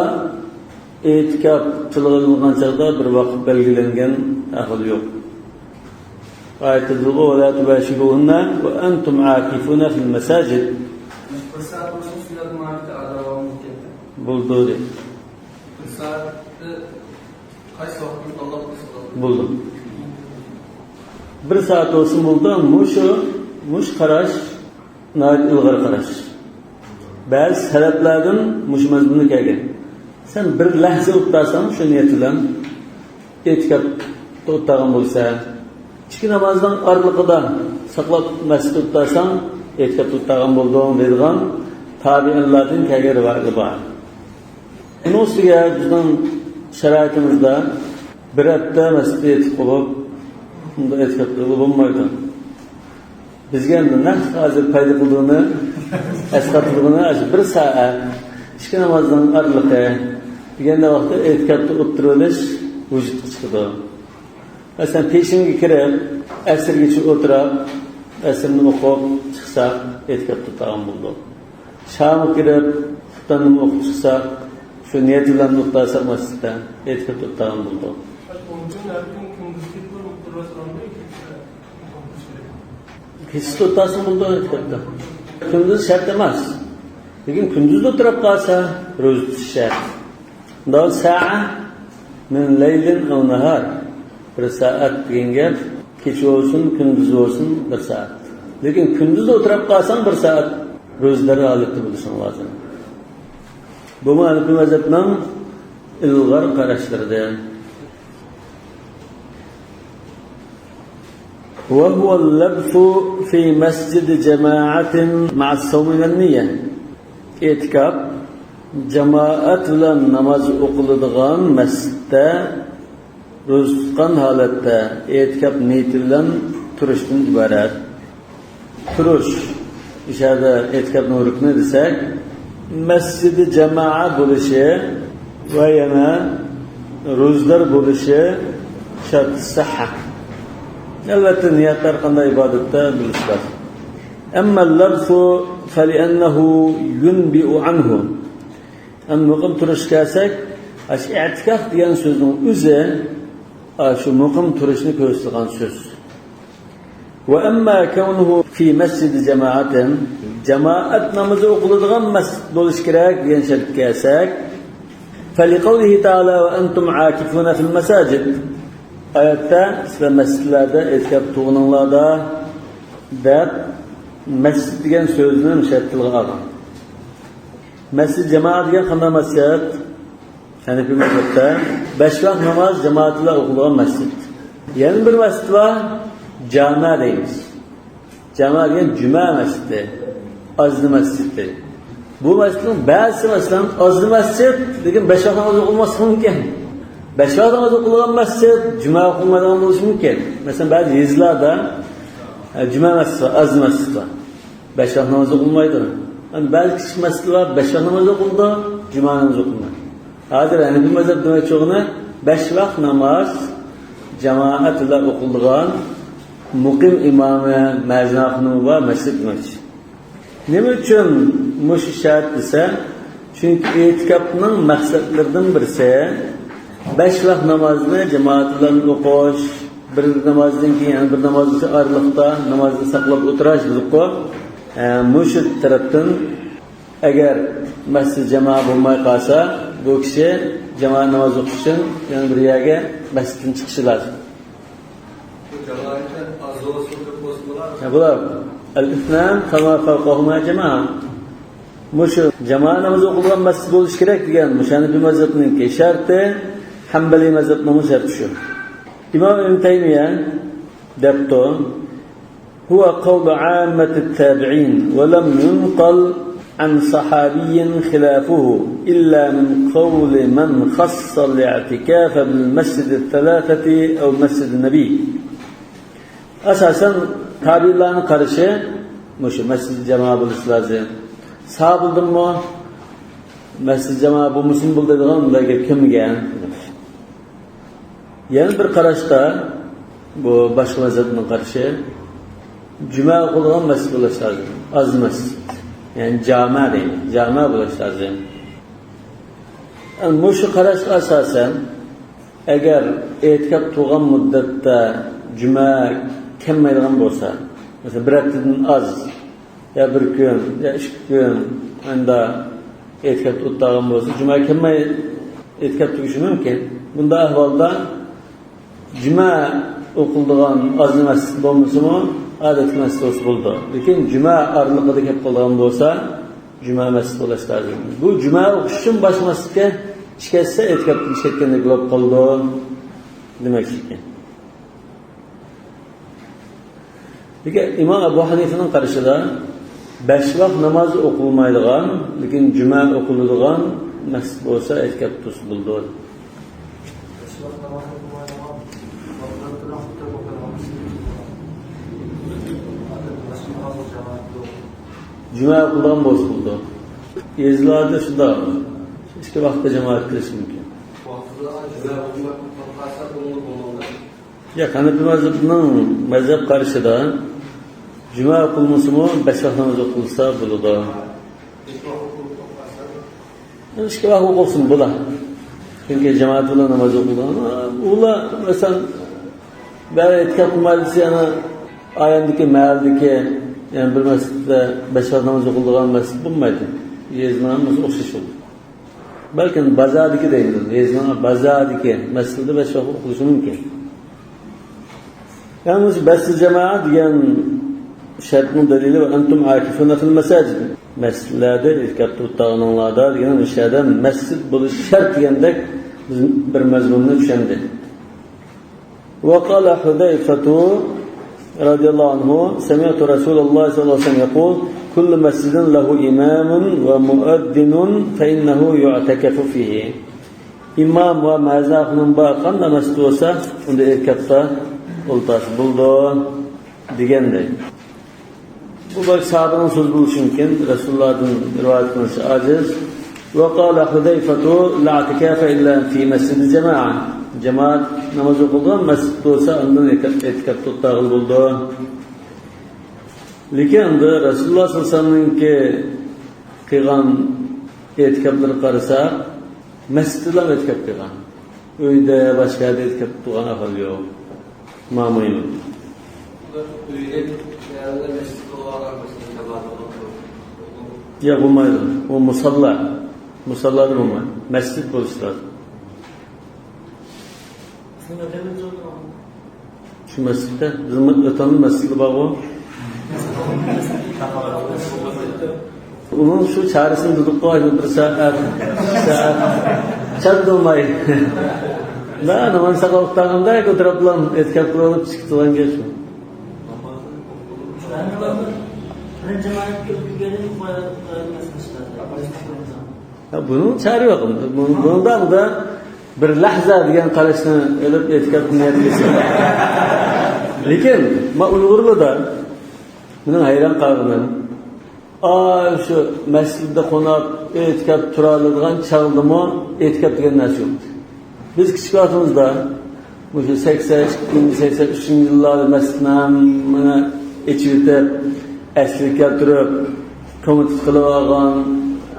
ئېتىكاپ تىلغا ئېلىنغان چاغدا بىر ۋاقىت بەلگىلەنگەن ئەھۋال يوق. ئايەتتە دېدىغۇ، «ولا تباشروهن وأنتم عاكفون في المساجد.» بىر سائەت بولسا شۇ يەردە ماڭا ئاداۋا بولۇپ كەتتى. بولدى دېدى. بىر سائەتتە قايسى ۋاقىتنى تاللاپ قىلسا بولىدۇ؟ بولدى. بىر سائەت بولسا بولدى. مۇشۇ، مۇشۇ قاراش ناھايىتى ئىلغار قاراش. بەزى سەلەپلەردىن مۇشۇ مەزمۇندا كەلگەن. سەن بىر لەھزە ئولتۇرساڭ شۇ نىيەت بىلەن ئېتىكاپتا ئولتۇرغان بولسا، ئىككى نامازنىڭ ئارىلىقىدا ساقلاپ مەسچىتتە ئولتۇرساڭ ئېتىكاپتا ئولتۇرغان بولدۇڭ دەيدىغان تابىئىنلاردىن كەلگەن رىۋايەتلەر بار. ئۇنىڭ ئۈستىگە بىزنىڭ شارائىتىمىزدا بىر ھەپتە مەسچىتتە يېتىپ قېلىپ، ئۇنداق ئېتىكاپتا بولمايدۇ. بىزگە ئەمدى نەق ھازىر پايدا قىلىدىغىنى، ئەسقاتىدىغىنى ئاشۇ بىر سائەت، ئىككى نامازنىڭ ئارىلىقى دېگەندە ۋاقىتتا ئېتىكاپتا ئولتۇرۇۋېلىش ۋۇجۇدقا چىقىدۇ. مەسىلەن، پېشىنگە كىرىپ، ئەسىرگىچە ئولتۇرۇپ، ئەسىرنى ئوقۇپ چىقساق، ئېتىكاپتا تۇرغان بولدۇق. شامغا كىرىپ، خۇپتاننىمۇ ئوقۇپ چىقساق، شۇ نىيەت بىلەن ئولتۇرساق مەسچىتتە، ئېتىكاپتا تۇرغان بولدۇق. كېچىسى ئولتۇرسىمۇ بولىدۇ ئېتىكاپتا. كۈندۈز شەرت ئەمەس. لېكىن كۈندۈزدە ئولتۇرۇپ قالسا، روزا تۇتۇش شەرت. دال سائە من ليل أو نهار. بىر سائەت دېگەن گەپ، كېچە بولسۇن، كۈندۈز بولسۇن، بىر سائەت. لېكىن كۈندۈز ئولتۇرۇپ قالساڭ، بىر سائەت روزىدار ھالەتتە بولۇشۇڭ لازىم. بۇمۇ ھەنىپىي مەزھەپنىڭ ئىلغار قاراشلىرىدىن. وهو اللبث في مسجد جماعة مع الصوم والنية. ئېتىكاپ جامائەت بىلەن ناماز ئوقۇلىدىغان مەسچىتتە روزا تۇتقان ھالەتتە ئېتىكاپ نىيىتى بىلەن تۇرۇشتىن ئىبارەت. تۇرۇش، ئىشارىدە ئېتىكاپنىڭ رۇكنى دېسەك، مەسجىدى جامائە بولۇشى ۋە يەنە روزىدار بولۇشى شەرتى سەھھە. ئەلۋەتتە، نىيەت ھەر قانداق ئىبادەتتە بولۇشى لازىم. أما اللبث فلأنه ينبئ عنه. ئەمدى مۇقىم تۇرۇشقا كەلسەك، ئاشۇ ئېتىكاپ دېگەن سۆزنىڭ ئۆزى، ئاشۇ مۇقىم تۇرۇشنى كۆرسىتىدىغان سۆز. وأما كونه في مسجد جماعة، جامائەت نامىزى ئوقۇلىدىغان مەسچىت بولۇشى كېرەك دېگەن شەرتكە كەلسەك، فلقوله تعالى وأنتم عاكفون في المساجد. ئايەتتە سىلەر مەسچىتلەردە ئېتىكاپ تۇرغىنىڭلاردا دەپ، مەسچىت دېگەن سۆزنى شەرت تىلغا ئالغان. مەسچىت جامائە دېگەن قانداق مەسچىت؟ ھەنىپىي مەزھەپتە بەش ۋاق ناماز جامائەت بىلەن ئوقۇلىدىغان مەسچىت. يەنە بىر مەسچىت بار، جامە دەيمىز. جامە دېگەن جۈمە مەسچىتى، ئازنى مەسچىتى. بۇ مەسچىتنىڭ بەزىسى، مەسىلەن، ئازنى مەسچىت، لېكىن بەش ۋاق ناماز ئوقۇلماسلىقى مۇمكىن. بەش ۋاق ناماز ئوقۇلىدىغان مەسچىت، جۈمە ئوقۇلمايدىغان بولۇشى مۇمكىن. مەسىلەن، بەزى يېزىلاردا، ئە، جۈمە مەسچىتى بار، ئازنى مەسچىتى بار. بەش ۋاق ناماز ئوقۇلمايدۇ. ئەمدى بەزى كىچىك مەسچىتلەر بار، بەش ۋاق ناماز ئوقۇلىدۇ، جۈمە نامىزى ئوقۇلمايدۇ. ھازىر ھەنىپىي مەزھەپ دېمەكچى بولغىنى، بەش ۋاق ناماز جامائەت بىلەن ئوقۇلىدىغان، مۇقىم ئىمامى، مەزىن خانىمى بار مەسچىت دېمەكچى. نېمە ئۈچۈن مۇشۇ شەرت دېسە، چۈنكى ئېتىكاپنىڭ مەقسەتلىرىدىن بىرسى، بەش ۋاق نامازنى جامائەت بىلەن ئوقۇش، بىر نامازدىن كېيىن يەنە بىر ناماز ئارىلىقتا نامازنى ساقلاپ ئولتۇرۇش دېدۇققۇ. ئە، مۇشۇ تەرەپتىن، ئەگەر مەسچىت جامائە بولماي قالسا، بۇ كىشى جامائەت ناماز ئوقۇش ئۈچۈن يەنە بىر يەرگە مەسچىتتىن چىقىشى لازىم. بۇ جامائەتتە ئاز بولسۇن، كۆپ بولسۇن بولار. يا، بۇلار الاثنان فما فوقهما جماعة. مۇشۇ جامائەت نامىزى ئوقۇلغان مەسچىت بولۇشى كېرەك دېگەن مۇشۇ ھەنىپىي مەزھەپنىڭكى شەرتى، ھەنبەلىي مەزھەپنىڭمۇ شەرتى شۇ. ئىمام ئىبن تەيمىيە دەپتۇ، هو قول عامة التابعين ولم ينقل عن صحابي خلافه إلا من قول من خص الاعتكاف بالمسجد الثلاثة أو مسجد النبي. ئاساسەن تابىئىنلارنىڭ قارىشى مۇشۇ مەسچىت جامائە بولۇشى لازىم. ساھابىلەردىنمۇ مەسچىت جامائە بولمىسىمۇ بولىدۇ دەيدىغان بۇنداق گەپ كەلمىگەن. يەنە بىر قاراشتا، بۇ باشقا مەزھەپنىڭ قارىشى، جۈمە ئوقۇلىدىغان مەسچىت بولۇش لازىم، ئاز مەسچىت. يەنى جامە دەيمىز، جامە بولۇش لازىم. مۇشۇ قاراشقا ئاساسەن، ئەگەر ئېتىكاپ تۇرغان مۇددەتتە جۈمە كەلمەيدىغان بولسا، مەسىلەن، بىر ھەپتىدىن ئاز، يا بىر كۈن، يا ئىككى كۈن، ئەندا ئېتىكاپتا ئولتۇرغان بولسا، جۈمە كەلمەي ئېتىكاپ تۇرۇشى مۇمكىن. بۇنداق ئەھۋالدا جۈمە ئوقۇلىدىغان ئازغىنە مەسچىت بولمىسىمۇ، ئادەتتىكى مەسچىت بولسا بولىدۇ. لېكىن جۈمە ئارىلىقىدا كەپ قالىدىغان بولسا، جۈمە مەسچىت بولۇش لازىم. بۇ جۈمە ئوقۇش ئۈچۈن باشقا مەسچىتكە چىقىپ كەتسە، ئېتىكاپتىن چىقىپ كەتكەندەك بولۇپ قالىدۇ دېمەكچى ئىكەن. لېكىن ئىمام ئەبۇ ھەنىفىنىڭ قارىشىدا، بەش ۋاق ناماز ئوقۇلمايدىغان، لېكىن جۈمە ئوقۇلىدىغان مەسچىت بولسا، ئېتىكاپ تۇرسا بولىدۇ. بەش ۋاق ناماز ئوقۇلمايدىغان، جۈمە ئوقۇلىدىغان بولسا بولىدۇ. يېزىلاردا شۇنداق، ئىككى ۋاقىتتا جامائەت قىلىش مۇمكىن. ۋاقتىدا جۈمە ئوقۇماي قالسا، بۇنىڭ بولمايدۇ. ياق، ھەنەپىي مەزھەپنىڭ مەزھەپ قارىشىدا جۈمە ئوقۇلمىسىمۇ، بەش ۋاق ناماز ئوقۇلسا بولىدۇ. ئىككى ۋاق ئوقۇلسىمۇ بولىدۇ. چۈنكى جامائەت بىلەن ناماز ئوقۇلىدۇ. ئۇلار، مەسىلەن، بەرى ئېتىكاپ قىلمايدۇ دېسە، يەنە ئاياندىكى، مەھەللىدىكى، يەنە بىر مەسچىتتە بەش ۋاق ناماز ئوقۇلىدىغان مەسچىت بولمايدۇ. يېزىنىڭ ھەممىسى ئوخشاش بولىدۇ. بەلكىم بازاردىكى دەيمىز، يېزىنىڭ بازاردىكى مەسچىتىدە بەش ۋاق ئوقۇلۇشى مۇمكىن. يەنى مۇشۇ بەسسىل جامائە دېگەن شەرتنىڭ دەلىلى، ۋە ئەنتۇم ئاكىفۇنە فىل مەساجىد. مەسچىتلەردە ئېتىكاپتا ئولتۇرغىنىڭلاردا دېگەن، ئۇ يەردە مەسچىت بولۇشى شەرت دېگەندەك بىز بىر مەزمۇننى چۈشەندى. وقال حذيفة رضي الله عنه: سمعت رسول الله صلى الله عليه وسلم يقول: كل مسجد له إمام ومؤذن فإنه يعتكف فيه. ئىمام ۋە مۇئەززىن ئاخۇنۇم بار، قانداق مەسچىت بولسا، ئۇندا ئېتىكاپتا ئولتۇرسا بولىدۇ، دېگەندەك. بۇ بەك ساھابىنىڭ سۆزى بولۇشى مۇمكىن، رەسۇلۇللادىن رىۋايەت قىلىنىشى ئاجىز. وقال حذيفة: لا اعتكاف إلا في مسجد الجماعة. جامائەت ناماز ئوقۇلىدىغان مەسچىت بولسا، ئاندىن ئېتىكاپتا ئولتۇرغىلى بولىدۇ. لېكىن ئەمدى رەسۇلۇللا سەللەللاھۇ ئەلەيھى ۋەسەللەمنىڭكى قىلغان ئېتىكاپلىرىغا قارىساق، مەسچىتتىلا ئېتىكاپ قىلغان. ئۆيدە، باشقا يەردە ئېتىكاپ تۇرغان ئەھۋال يوق. مانا مۇھىم. ئۆيدە، يەنى مەسچىت بولغان، مەسچىت جامائەت بولغان. ياق، بولمايدۇ. ئۇ مۇساللا. مۇساللادا بولمايدۇ. مەسچىت بولۇشى لازىم. شۇ مەسچىتتە، بىزنىڭ ۋەتەننىڭ مەسچىتى بارغۇ. ئۇنىڭ شۇ چارىسىنى دېدۇققۇ، بىر سائەت، ئىككى سائەت. چاتىدىلماي. لا، ناماز ساقلاپ ئولتۇرغاندا ئەتراپلام ئېتىكاپ قىلىپ چىقىپ تۇرغان گەپ شۇ. ھە، بۇنىڭ چارە يوق. بۇ-، بۇنىڭدا، بۇنىڭدا بىر لەھزە دېگەن قاراشنى ئېلىپ ئېتىكاپ نىيەت قىلسا. لېكىن، ما ئۇيغۇرلاردا مېنىڭ ھەيران قالغىنىم، ئا، شۇ مەسچىتتە قوناق ئېتىكاپ تۇرالىدىغان چاغدىمۇ ئېتىكاپ دېگەن نەرسە يوق. بىز كىچىك ۋاقتىمىزدا مۇشۇ سەكسەن ئىككىنچى، سەكسەن ئۈچىنچى يىللاردا مەسچىتنى ھەممىنى ئېچىۋېتىپ، ئەسلىگە كەلتۈرۈپ، كومىتېت قىلىۋالغان،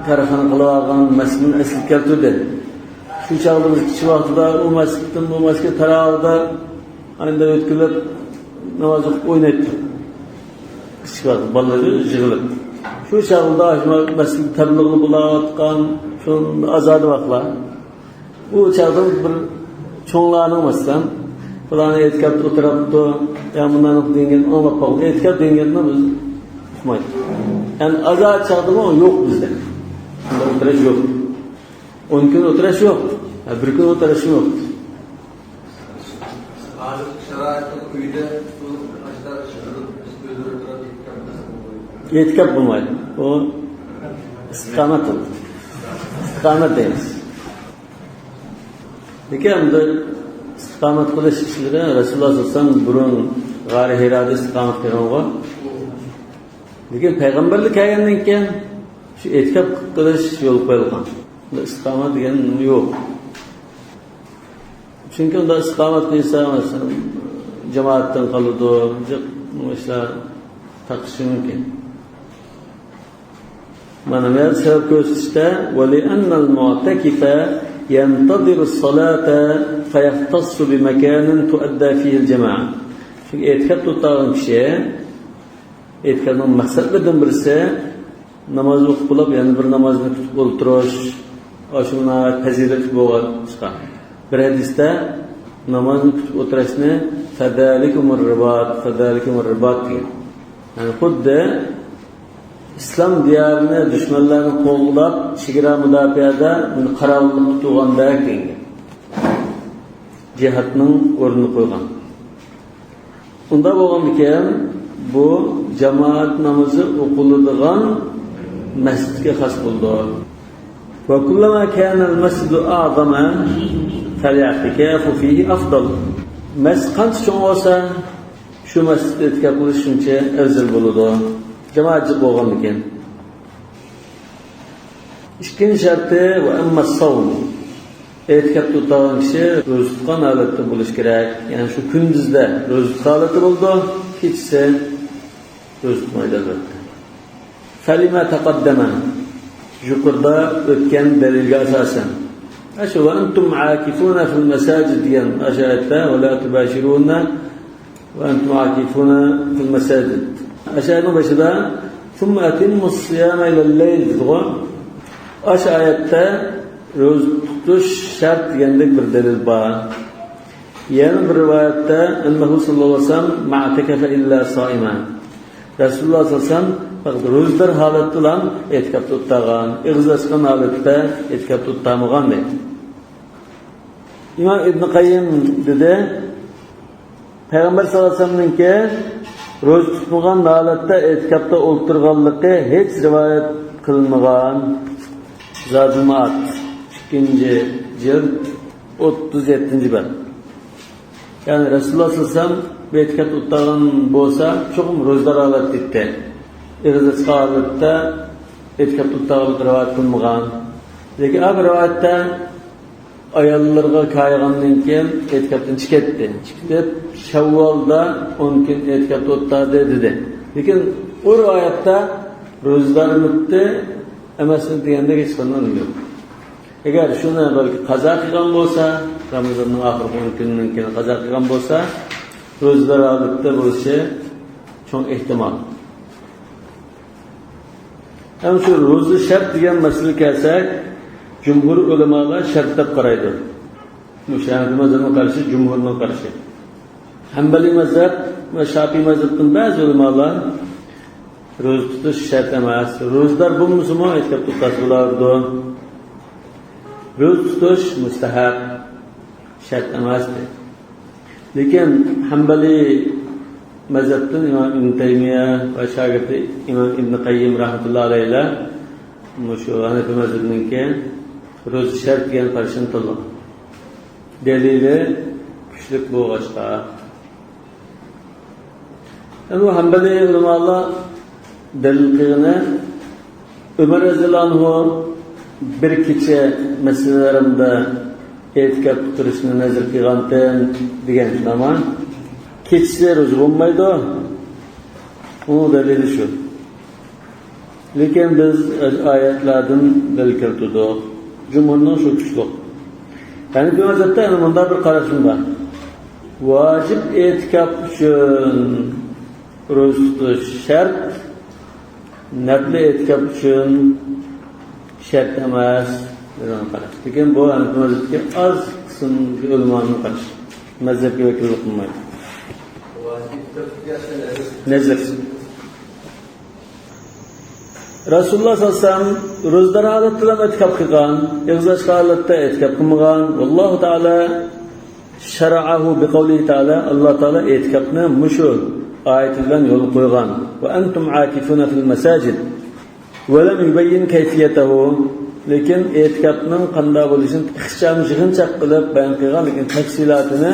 كارخانا قىلىۋالغان مەسچىتنى ئەسلىگە كەلتۈردى. شۇ چاغدا بىز كىچىك ۋاقتىدا ئۇ مەسچىتتىن بۇ مەسچىتكە تاراۋىھدا ئاندىن ئۆتكۈلۈپ ناماز ئوقۇپ ئوينايتتۇق. كىچىك ۋاقىت بالىلار يىغىلىپ. شۇ چاغدا شۇ مەسچىتتە تەبلىغ بولۇۋاتقان شۇ ئازادە ۋاقىتلار. ئۇ چاغدا بىر چوڭلارنىڭ، مەسىلەن، پىلانى ئېتىكاپتا ئولتۇرۇپتۇ، يا مۇنداق دېگەن ئاڭلاپ قالدى. ئېتىكاپ دېگەننى بىز ئۇقمايدۇ. يەنى ئازاد چاغدىمۇ يوق بىزدە. ئولتۇرۇش يوق. ئون كۈن ئولتۇرۇش يوق. ھە، بىر كۈن ئولتۇرۇش يوق. ھازىرقى شارائىتتا ئۆيدە تۇتۇلۇپ، ئاشۇنداق ئىش قىلىپ، ئۆزلىرى تۇرۇپ ئېتىكاپ قىلسا بولمايدۇ. ئېتىكاپ بولمايدۇ. ئۇ ئىستىقامەت بولىدۇ. ئىستىقامەت دەيمىز. لېكىن ئەمدى ئىستىقامەت قىلىش ئىشلىرى رەسۇلۇللا سەللەللاھۇ ئەلەيھى ۋەسەللەم بۇرۇن غارى ھىرادا ئىستىقامەت قىلغانغۇ. لېكىن پەيغەمبەرلىك كەلگەندىن كېيىن شۇ ئېتىكاپ قىلىش يولغا قويۇلغان. ئىستىقامەت دېگەن يوق. چۈنكى ئۇنداق ئىستىقامەت قىلسا، مەسىلەن، جامائەتتىن قالىدۇ، جىق ئىشلار تارقىشى مۇمكىن. مانا بۇ يەردە سەۋەب كۆرسىتىشتە، ولأن المعتكف ينتظر الصلاة فيختص بمكان تؤدى فيه الجماعة. چۈنكى ئېتىكاپتا ئولتۇرغان كىشى، ئېتىكاپنىڭ مەقسەتلىرىدىن بىرسى، ناماز ئوقۇپ بولۇپ، يەنە بىر نامازنى كۈتۈپ ئولتۇرۇش، ئاشۇ ناھايىتى پەزىلەتلىك بولغان ئىشقا. بىر ھەدىستە نامازنى كۈتۈپ ئولتۇرۇشنى فذلكم الرباط، فذلكم الرباط دېگەن. يەنى خۇددى ئىسلام دىيارىنى دۈشمەنلەردىن قوغداپ، چېگرا مۇداپىئەدە قاراۋۇللۇق تۇتۇۋالغاندەك دېگەن. جىھادنىڭ ئورنىنى قويغان. ئۇنداق بولغاندىكىن، بۇ جامائەت نامىزى ئوقۇلىدىغان مەسچىتكە خاس بولىدۇ. وكلما كان المسجد أعظم فالاعتكاف فيه أفضل. مەسچىت قانچە چوڭ بولسا، شۇ مەسچىتتە ئېتىكاپ قىلىش شۇنچە ئەۋزەل بولىدۇ. جامائەت جىق بولغاندىكىن. ئىككىنچى شەرتى، وأما الصوم. ئېتىكاپتا ئولتۇرغان كىشى روزا تۇتقان ھالەتتە بولۇشى كېرەك. يەنى شۇ كۈندۈزدە روزا تۇتقان ھالەتتە بولىدۇ، كېچىسى روزا تۇتمايدۇ، ئەلۋەتتە. فلما تقدم. يۇقىرىدا ئۆتكەن دەلىلگە ئاساسەن. ئاشۇ وأنتم عاكفون في المساجد دېگەن ئاشۇ ئايەتتە، ولا تباشروهن وأنتم عاكفون في المساجد. ئاشۇ ئايەتنىڭ بېشىدا ثم أتموا الصيام إلى الليل دېدىغۇ. ئاشۇ ئايەتتە روزا تۇتۇش شەرت دېگەندەك بىر دەلىل بار. يەنە بىر رىۋايەتتە أنه صلى الله عليه وسلم ما اعتكف إلا صائما. رەسۇلۇللاھ سەللەللاھۇ ئەلەيھى ۋەسەللەم پەقەت روزىدار ھالەتتىلا ئېتىكاپتا ئولتۇرغان، ئېغىز ئاچقان ھالەتتە ئېتىكاپتا ئولتۇرمىغان دەيدۇ. ئىمام ئىبن قەييىم دېدى، پەيغەمبەر سەللەللاھۇ ئەلەيھى ۋەسەللەمنىڭكى روزا تۇتمىغان ھالەتتە ئېتىكاپتا ئولتۇرغانلىقى ھېچ رىۋايەت قىلىنمىغان. زادۇل مائاد، ئىككىنچى جىلد، ئوتتۇز يەتتىنچى بەب. يەنى رەسۇلۇللاھ سەللەللاھۇ ئەلەيھى ۋەسەللەم بۇ ئېتىكاپتا ئولتۇرغان بولسا، چوقۇم روزىدار ھالەتتە ئىدى. ئېغىز ئاچقان ھالەتتە ئېتىكاپتا ئولتۇرغانلىقى رىۋايەت قىلىنمىغان. لېكىن ئا بىر رىۋايەتتە ئاياللىرىغا كايىغاندىن كېيىن ئېتىكاپتىن چىقىپ كەتتى. چىقىپ كېتىپ، شەۋۋالدا ئون كۈن ئېتىكاپتا ئولتۇردى دېدى. لېكىن ئۇ رىۋايەتتە روزىدارمىتى ئەمەسمىتى دېگەندەك ھېچقانداق نېمە يوق. ئەگەر شۇنى بەلكى قازا قىلغان بولسا، رامىزاننىڭ ئاخىرقى ئون كۈنىدىن كېيىن قازا قىلغان بولسا، روزىدار ھالەتتە بولۇشى چوڭ ئېھتىمال. ھەم شۇ روزا شەرت دېگەن مەسىلىگە كەلسەك، جۇمھۇر ئۆلىمالار شەرت دەپ قارايدۇ. مۇشۇ ھەنەفىي مەزھەپنىڭ قارىشى، جۇمھۇرنىڭ قارىشى. ھەمبەلىي مەزھەپ ۋە شاپىئىي مەزھەپتىن بەزى ئۆلىمالار روزا تۇتۇش شەرت ئەمەس، روزىدار بولمىسىمۇ ئېتىكاپتا ئولتۇرسا بولىدۇ. روزا تۇتۇش مۇستەھەب، شەرت ئەمەس دەيدۇ. لېكىن ھەمبەلىي مەزھەپتىن ئىمام ئىبن تەيمىيە ۋە شاگىرتى ئىمام ئىبن قەييىم رەھمەتۇللاھى ئەلەيھىلەر مۇشۇ ھەنەفىي مەزھەپنىڭكى روزا شەرت دېگەن قارىشىنى تاللىغان. دەلىلى كۈچلۈك بولغاچقا. ئەمما ھەمبەلىي ئۆلىمالار دەلىل قىلغىنى، ئۆمەر رەزىيەللاھۇ ئەنھۇ بىر كېچە مەسجىدى ھەرەمدە ئېتىكاپتا تۇرۇشنى نەزەر قىلغانتىم دېگەن، شۇنداقمۇ؟ كېچىسى روزا بولمايدۇ. ئۇنىڭ دەلىلى شۇ. لېكىن بىز ئايەتلەردىن دەلىل كەلتۈردۇق. جۇمھۇرنىڭ شۇ كۈچلۈك. ھەنەفىي مەزھەپتە يەنە مۇنداق بىر قاراشمۇ بار. ۋاجىپ ئېتىكاپ ئۈچۈن روزا تۇتۇش شەرت، نەپلى ئېتىكاپ ئۈچۈن شەرت ئەمەس، دېگەن قاراش. لېكىن بۇ ھەنەفىي مەزھەپتىكى ئاز قىسىمدىكى ئۆلىمانىڭ قارىشى. مەزھەپكە ۋەكىللىك قىلمايدۇ. نەزىر. رەسۇلۇللاھ سەللەللاھۇ ئەلەيھى ۋەسەللەم روزىدار ھالەتتىلا ئېتىكاپ قىلغان، ئېغىز ئاچقان ھالەتتە ئېتىكاپ قىلمىغان. ۋاللاھۇ تائالا شەرەئەھۇ بىقەۋلىھى تائالا، ئاللا تائالا ئېتىكاپنى مۇشۇ ئايىتى بىلەن يولغا قويغان. ۋە ئەنتۇم ئاكىفۇنە فىل مەساجىد. ۋە لەم يۇبەييىن كەيفىيەتەھۇ. لېكىن ئېتىكاپنىڭ قانداق بولۇشىنى ئىخچام يىغىنچاق قىلىپ بايان قىلغان، لېكىن تەپسىلاتىنى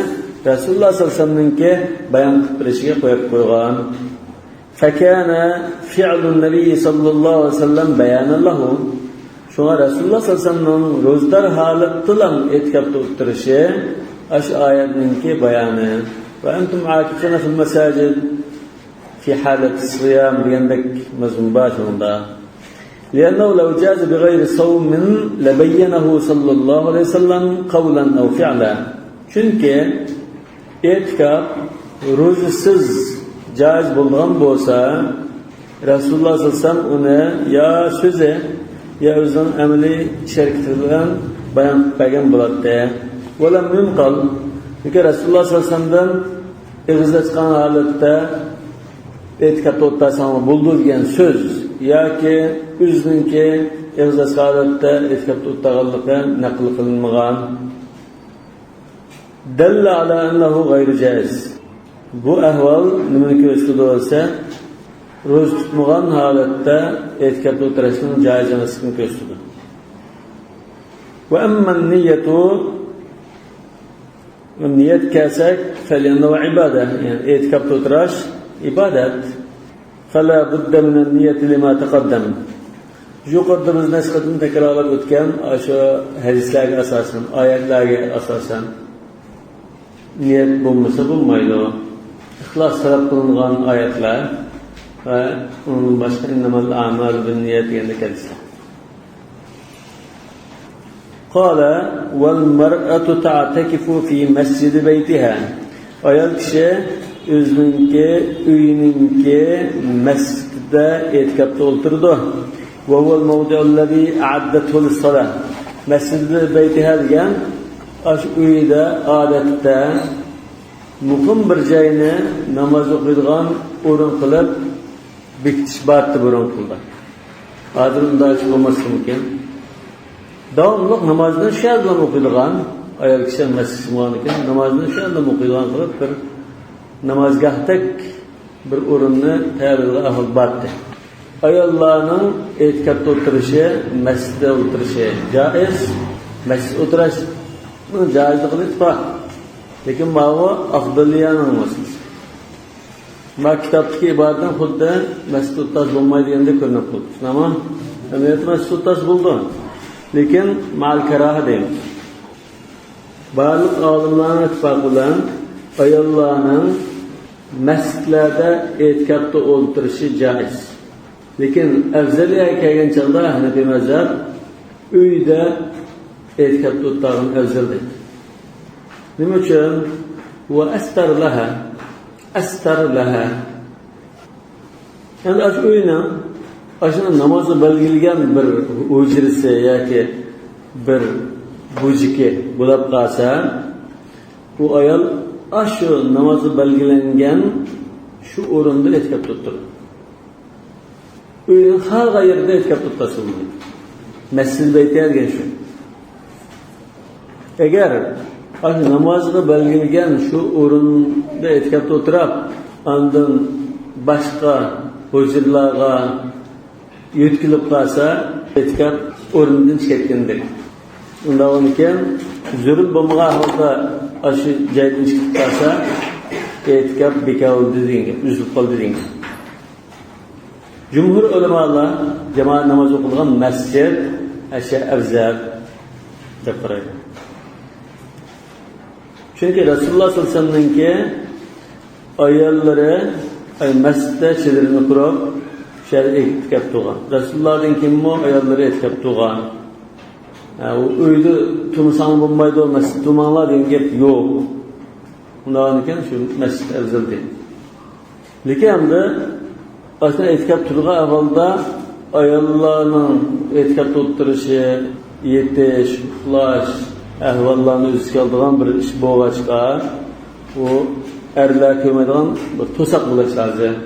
رەسۇلۇللاھ سەللەللاھۇ ئەلەيھى ۋەسەللەمنىڭكى بايان قىلىپ بېرىشىگە قويۇپ قويغان. فكان فعل النبي صلى الله عليه وسلم بيانا له. شۇڭا رەسۇلۇللاھ سەللەللاھۇ ئەلەيھى ۋەسەللەمنىڭ روزىدار ھالەتتىلا ئېتىكاپتا ئولتۇرۇشى ئاشۇ ئايەتنىڭكى بايانى. وأنتم عاكفون في المساجد في حالة الصيام دېگەندەك مەزمۇن بار شۇنىڭدا. لأنه لو جاز بغير صوم لبينه صلى الله عليه وسلم قولا أو فعلا. چۈنكى ئېتىكاپ روزىسىز جائىز بولىدىغان بولسا، رەسۇلۇللاھ سەللەللاھۇ ئەلەيھى ۋەسەللەم ئۇنى يا سۆزى، يا ئۆزىنىڭ ئەمەلىي ئىش ھەرىكىتى بىلەن بايان قىلىپ بەرگەن بولاتتى. ولم ينقل. لېكىن رەسۇلۇللاھ سەللەللاھۇ ئەلەيھى ۋەسەللەمدىن ئېغىز ئاچقان ھالەتتە ئېتىكاپتا ئولتۇرساڭلار بولىدۇ دېگەن سۆز ياكى ئۆزىنىڭكى ئېغىز ئاچقان ھالەتتە ئېتىكاپتا ئولتۇرغانلىقى نەقىل قىلىنمىغان. دل على أنه غير جائز. بۇ ئەھۋال نېمىنى كۆرسىتىدۇ دېسە، روزا تۇتمىغان ھالەتتە ئېتىكاپتا ئولتۇرۇشنىڭ جائىز ئەمەسلىكىنى كۆرسىتىدۇ. وأما النية، نىيەتكە كەلسەك، فلأنه عبادة، يەنى ئېتىكاپتا ئولتۇرۇش ئىبادەت. فلا بد من النية لما تقدم. يۇقىرىدا بىز نەچچە قېتىم تەكرارلاپ ئۆتكەن ئاشۇ ھەدىسلەرگە ئاساسەن، ئايەتلەرگە ئاساسەن، نىيەت بولمىسا بولمايدۇ. ئىخلاس تەلەپ قىلىنغان ئايەتلەر ۋە ئۇنىڭدىن باشقا إنما الأعمال بالنيات دېگەندەك ھەدىسلەر. قال: والمرأة تعتكف في مسجد بيتها. ئايال كىشى ئۆزىنىڭكى ئۆيىنىڭكى مەسچىتىدە ئېتىكاپتا ئولتۇرىدۇ. وهو الموضع الذي أعدته للصلاة. مەسجىدى بەيتىھا دېگەن ئاشۇ ئۆيىدە ئادەتتە مۇقىم بىر جاينى ناماز ئوقۇيدىغان ئورۇن قىلىپ بېكىتىش بارتى بۇرۇنقىلار. ھازىر ئۇنداق ئىش بولماسلىقى مۇمكىن. داۋاملىق نامازنى شۇ يەردىلا ئوقۇيدىغان، ئايال كىشى مەسچىت بولغاندىكىن نامازنى شۇ يەردىلا ئوقۇيدىغان قىلىپ بىر نامازگاھتەك بىر ئورۇننى تەييارلىغان ئەھۋال بارتى. ئاياللارنىڭ ئېتىكاپتا ئولتۇرۇشى، مەسچىتتە ئولتۇرۇشى جائىز، مەسچىتتە ئولتۇرۇشنىڭ جائىزلىقىدا ئىتتىپاق. لېكىن ماۋۇ ئاقدىلىيانىڭ مەسىلىسى. ما كىتابتىكى ئىبارەتتىن خۇددى مەسچىتتە ئولتۇرسا بولمايدۇ دېگەندەك كۆرۈنۈپ قالىدۇ. شۇنداقمۇ؟ ئەمەلىيەتتە مەسچىتتە ئولتۇرسا بولىدۇ. لېكىن مەئەل كاراھە دەيمىز. بارلىق ئالىملارنىڭ ئىتتىپاقى بىلەن ئاياللارنىڭ مەسچىتلەردە ئېتىكاپتا ئولتۇرۇشى جائىز. لېكىن ئەۋزەلىيەگە كەلگەن چاغدا ھەنەپىي مەزھەپ ئۆيدە ئېتىكاپتا ئولتۇرغان ئەۋزەل دەيدۇ. نېمە ئۈچۈن؟ وأستر لها. أستر لها. ئەمدى ئاشۇ ئۆينىڭ ئاشۇ نامازغا بەلگىلىگەن بىر ھۇجرىسى ياكى بىر بۇژىكى بولاپ قالسا، ئۇ ئايال ئاشۇ نامازغا بەلگىلەنگەن شۇ ئورۇندا ئېتىكاپتا ئولتۇرىدۇ. ئۆينىڭ خالىغان يېرىدە ئېتىكاپتا ئولتۇرسا بولىدۇ. مەسچىدى بەيتىھا دېگەن شۇ. ئەگەر ئاشۇ نامازغا بەلگىلىگەن شۇ ئورۇندا ئېتىكاپتا ئولتۇرۇپ، ئاندىن باشقا ھۇجرىلارغا يۆتكىلىپ قالسا، ئېتىكاپ ئورنىدىن چىقىپ كەتكەندەك. ئۇنداق بولغاندىكىن، زۆرۈر بولمىغان ھالدا ئاشۇ جايدىن چىقىپ قالسا، ئېتىكاپ بىكار بولدى دېگەن گەپ، ئۈزۈلۈپ قالدى دېگەن گەپ. جۇمھۇر ئۆلىمالار جامائەت ناماز ئوقۇلغان مەسچىت ئەشيا ئەۋزەل دەپ قارايدۇ. چۈنكى رەسۇلۇللاھ سەللەللاھۇ ئەلەيھى ۋەسەللەمنىڭكى ئاياللىرى، ئاي، مەسچىتتە چېدىرىنى قۇرۇپ، شۇ يەردە ئېتىكاپ تۇرغان. رەسۇلۇللاھتىن كېيىنمۇ ئاياللىرى ئېتىكاپ تۇرغان. ھە، ئۇ ئۆيدە تۇرمىساڭ بولمايدۇ، مەسچىتتە تۇرماڭلار دېگەن گەپ يوق. ئۇنداقكەن شۇ مەسچىت ئەۋزەل دەيدۇ. لېكىن ئەمدى ئاشۇنداق ئېتىكاپ تۇرغان ئەھۋالدا ئاياللارنىڭ ئېتىكاپتا ئولتۇرۇشى، يېتىش، ئۇخلاش ئەھۋاللارنى ئۆز ئىچىگە ئالىدىغان بىر ئىش بولغاچقا، ئۇ ئەرلەر كۆرمەيدىغان بىر توساق بولۇش لازىم.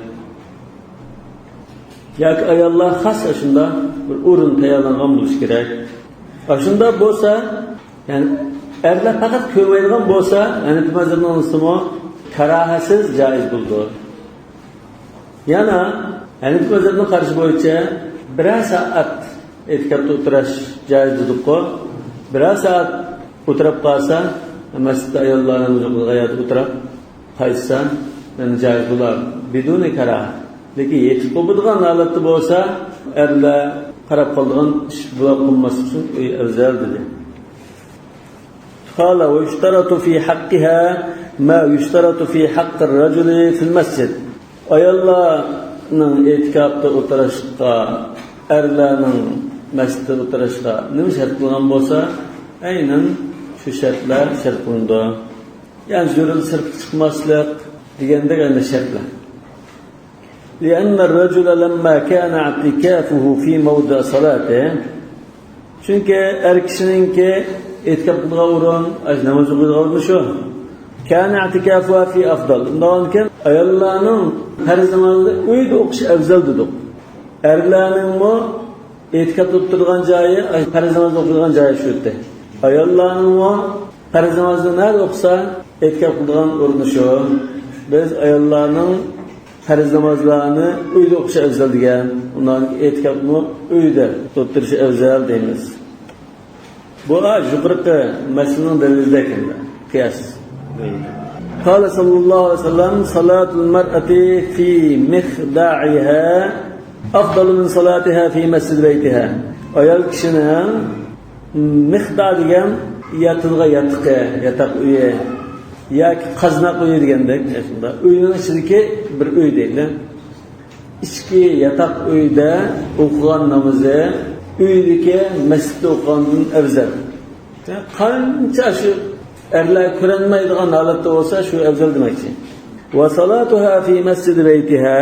ياكى ئاياللار خاس ئاشۇنداق بىر ئورۇن تەييارلانغان بولۇشى كېرەك. ئاشۇنداق بولسا، يەنى ئەرلەر پەقەت كۆرمەيدىغان بولسا، ھەنەپىي مەزھەپنىڭ ئاڭلىسىمۇ كاراھەسىز جائىز بولىدۇ. يەنە ھەنەپىي مەزھەپنىڭ قارىشى بويىچە بىرەر سائەت ئېتىكاپتا ئولتۇرۇش جائىز دېدۇققۇ. بىرەر سائەت ئولتۇرۇپ قالسا، مەسچىتتە ئاياللار ناماز ئوقۇيدىغان يەردە ئولتۇرۇپ قايتسا، يەنە جائىز بولار. بىدۇنى كاراھە. لېكىن يېتىپ بولمايدىغان ھالەتتە بولسا، ئەرلەر قاراپ قالىدىغان ئىش بولۇپ قالماسلىق ئۈچۈن ئەۋزەل دېدى. قال: ويشترط في حقها ما يشترط في حق الرجل في المسجد. ئاياللارنىڭ ئېتىكاپتا ئولتۇرۇشقا ئەرلەرنىڭ مەسچىتتە ئولتۇرۇشىغا نېمە شەرت قىلغان بولسا، ئەينەن شۇ شەرتلەر شەرت قىلىنىدۇ. يەنى زۆرۈر سىرتقا چىقماسلىق دېگەندەك ئەمدى شەرتلەر. لأن الرجل لما كان اعتكافه في موضع صلاته، چۈنكى ئەر كىشىنىڭكى ئېتىكاپ قىلىدىغان ئورۇن، ئاشۇ ناماز ئوقۇيدىغان ئورنى شۇ. كان اعتكافها في أفضل. ئۇنداقكەن ئاياللارنىڭ پەرز نامازىنى ئۆيدە ئوقۇشى ئەۋزەل دېدۇق. ئەرلەرنىڭمۇ ئېتىكاپتا ئولتۇرىدىغان جايى، پەرز ناماز ئوقۇيدىغان جايى شۇ ئىدى. ئاياللارنىڭمۇ پەرز نامازنى نەدە ئوقۇسا، ئېتىكاپ قىلىدىغان ئورنى شۇ. بىز ئاياللارنىڭ پەرز نامازلارنى ئۆيدە ئوقۇشى ئەۋزەل دېگەن. ئۇنىڭ ئېتىكاپمۇ ئۆيدە ئولتۇرۇشى ئەۋزەل دەيمىز. بۇ يۇقىرىقى مەسىلىنىڭ دەلىلىدەك ئەمدى قىياس. قال صلى الله عليه وسلم: صلاة المرأة في مخضعها أفضل من صلاتها في مسجد بيتها. ئايال كىشىنىڭ مىخدا دېگەن ياتىدىغان ياتىقى، ياتاق ئۆيى ياكى قازناق ئۆيى دېگەندەك، ئۆينىڭ ئىچىدىكى بىر ئۆي دەيلى. ئىچكى ياتاق ئۆيدە ئوقۇغان نامىزى ئۆيدىكى مەسچىتتە ئوقۇغاندىن ئەۋزەل. قانچە شۇ ئەرلەر كۆرەلمەيدىغان ھالەتتە بولسا، شۇ ئەۋزەل دېمەكچى. وصلاتها في مسجد بيتها،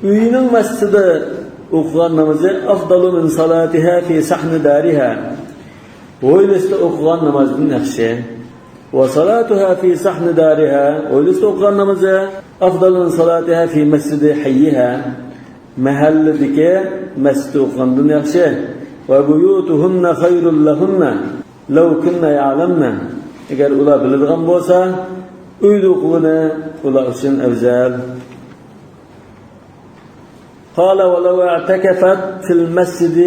ئۆيىنىڭ مەسچىتىدە ئوقۇغان نامىزى أفضل من صلاتها في صحن دارها، ھويلىسىدا ئوقۇغان نامازدىن ياخشى. وصلاتها في صحن دارها، ھويلىسىدا ئوقۇغان نامىزى أفضل من صلاتها في مسجد حيها، مەھەللىدىكى مەسچىتتە ئوقۇغاندىن ياخشى. وبيوتهن خير لهن لو كن يعلمن، ئەگەر ئۇلار بىلىدىغان بولسا، ئۆيدە ئوقۇغىنى ئۇلار ئۈچۈن ئەۋزەل. قال: ولو اعتكفت في المسجد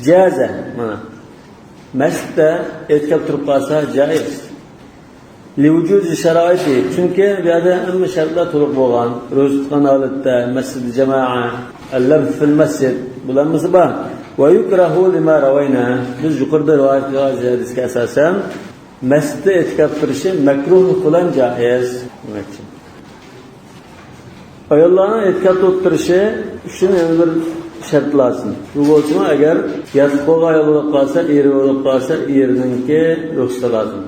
جاز. مانا، مەسچىتتە ئېتىكاپ تۇرۇپ قالسا جائىز. لوجود شرائط، چۈنكى بۇ يەردە ھەممە شەرتلەر تولۇق بولغان. روزا تۇتقان ھالەتتە، مەسجىد جامائە، اللبث في المسجد، بۇلار ھەممىسى بار. ويكره لما روينا، بىز يۇقىرىدا رىۋايەت قىلغان ھەدىسكە ئاساسەن، مەسچىتتە ئېتىكاپ تۇرۇشى مەكرۇھ بىلەن جائىز. ئاياللارنىڭ ئېتىكاپتا ئولتۇرۇشى ئۈچۈن يەنە بىر شەرت لازىم. بۇ بولسىمۇ، ئەگەر ياتلىق بولغان ئايال بولۇپ قالسا، ئېرى بولۇپ قالسا، ئېرىنىڭكى رۇخسىتى لازىم.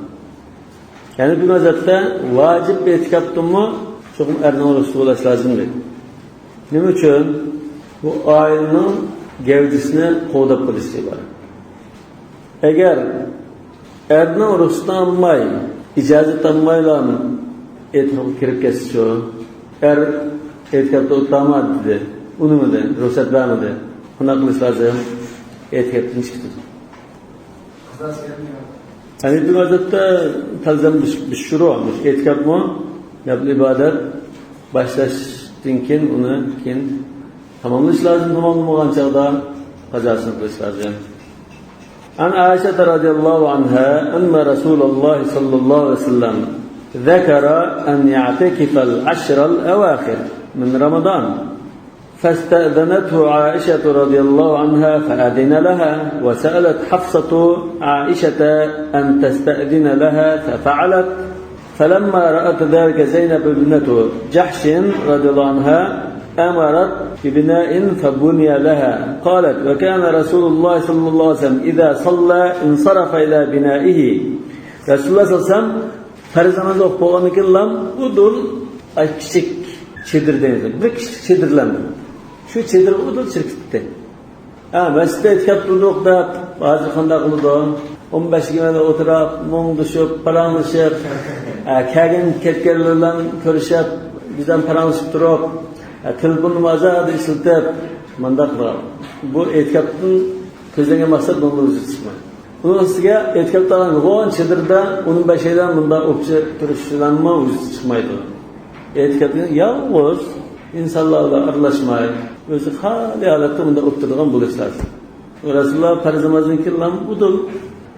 يەنە بىر مەزھەپتە ۋاجىپ ئېتىكاپتىنمۇ چوقۇم ئەرنىڭ رۇخسىتى بولۇش لازىم دەيدۇ. نېمە ئۈچۈن؟ بۇ ئائىلىنىڭ گەۋدىسىنى قوغداپ قېلىشتىن ئىبارەت. ئەگەر ئەرنىڭ رۇخسىتىنى ئالماي، ئىجازەت ئالمايلا ئېتىكاپقا كىرىپ كەتسىچۇ؟ ئەر ئېتىكاپتا ئولتۇرما دېدى، ئۇنىمىدى، رۇخسەت بەرمىدى. قانداق قىلىش لازىم؟ ئېتىكاپتىن چىقىپ كېتىدۇ. ھەنىفىي مەزھەپتە تەلزەم بىش-، بىششۇرۇ، ئېتىكاپمۇ نەپلى ئىبادەت باشلاشتىن كېيىن ئۇنى كېيىن تاماملاش لازىم، تاماملىمىغان چاغدا قازاسىنى قىلىش لازىم. عن عائشة رضي الله عنها أن رسول الله صلى الله عليه وسلم ذكر أن يعتكف العشر الأواخر من رمضان، فاستأذنته عائشة رضي الله عنها فأذن لها، وسألت حفصة عائشة أن تستأذن لها ففعلت، فلما رأت ذلك زينب ابنة جحش رضي الله عنها أمرت ببناء فبني لها. قالت: وكان رسول الله صلى الله عليه وسلم إذا صلى انصرف إلى بنائه. رەسۇلۇللاھ سەللەللاھۇ ئەلەيھى ۋەسەللەم پەرز نامازنى ئوقۇپ بولغاندىن كېيىنلا ئۇدۇل، ئاي، كىچىك چېدىر دەيمىز، بىر كىچىك چېدىرلام، شۇ چېدىرغا ئۇدۇل چىقىپ كېتەتتى. ھە، مەسچىتتە ئېتىكاپ تۇردۇق دەپ، ھازىر قانداق قىلىدۇ؟ ئون بەش يېرىدە ئولتۇرۇپ، مۇڭدىشىپ، پاراڭلىشىپ، ھە، كەلگەن كەتكەنلەر بىلەن كۆرۈشۈپ، بىزدىن پاراڭلىشىپ تۇرۇپ، ھە، تېلېفوننىمۇ ئازادە ئىشلىتىپ، مۇنداق قىلىدۇ. بۇ ئېتىكاپتىن كۆزلەنگەن مەقسەت بۇنىڭدا ۋۇجۇدقا چىقمايدۇ. ئۇنىڭ ئۈستىگە ئېتىكاپتا قالغان يوغان چېدىردا ئون بەش ئايلار مۇنداق ئوپچە تۇرۇش بىلەنمۇ ۋۇجۇدقا چىقمايدۇ. ئېتىكاپتا يالغۇز ئىنسانلار بىلەن ئارىلاشماي، ئۆزى خالىي ھالەتتە مۇنداق ئولتۇرىدىغان بولۇش لازىم. رەسۇلۇللاھ پەرز نامازدىن كېيىنلا ئۇدۇل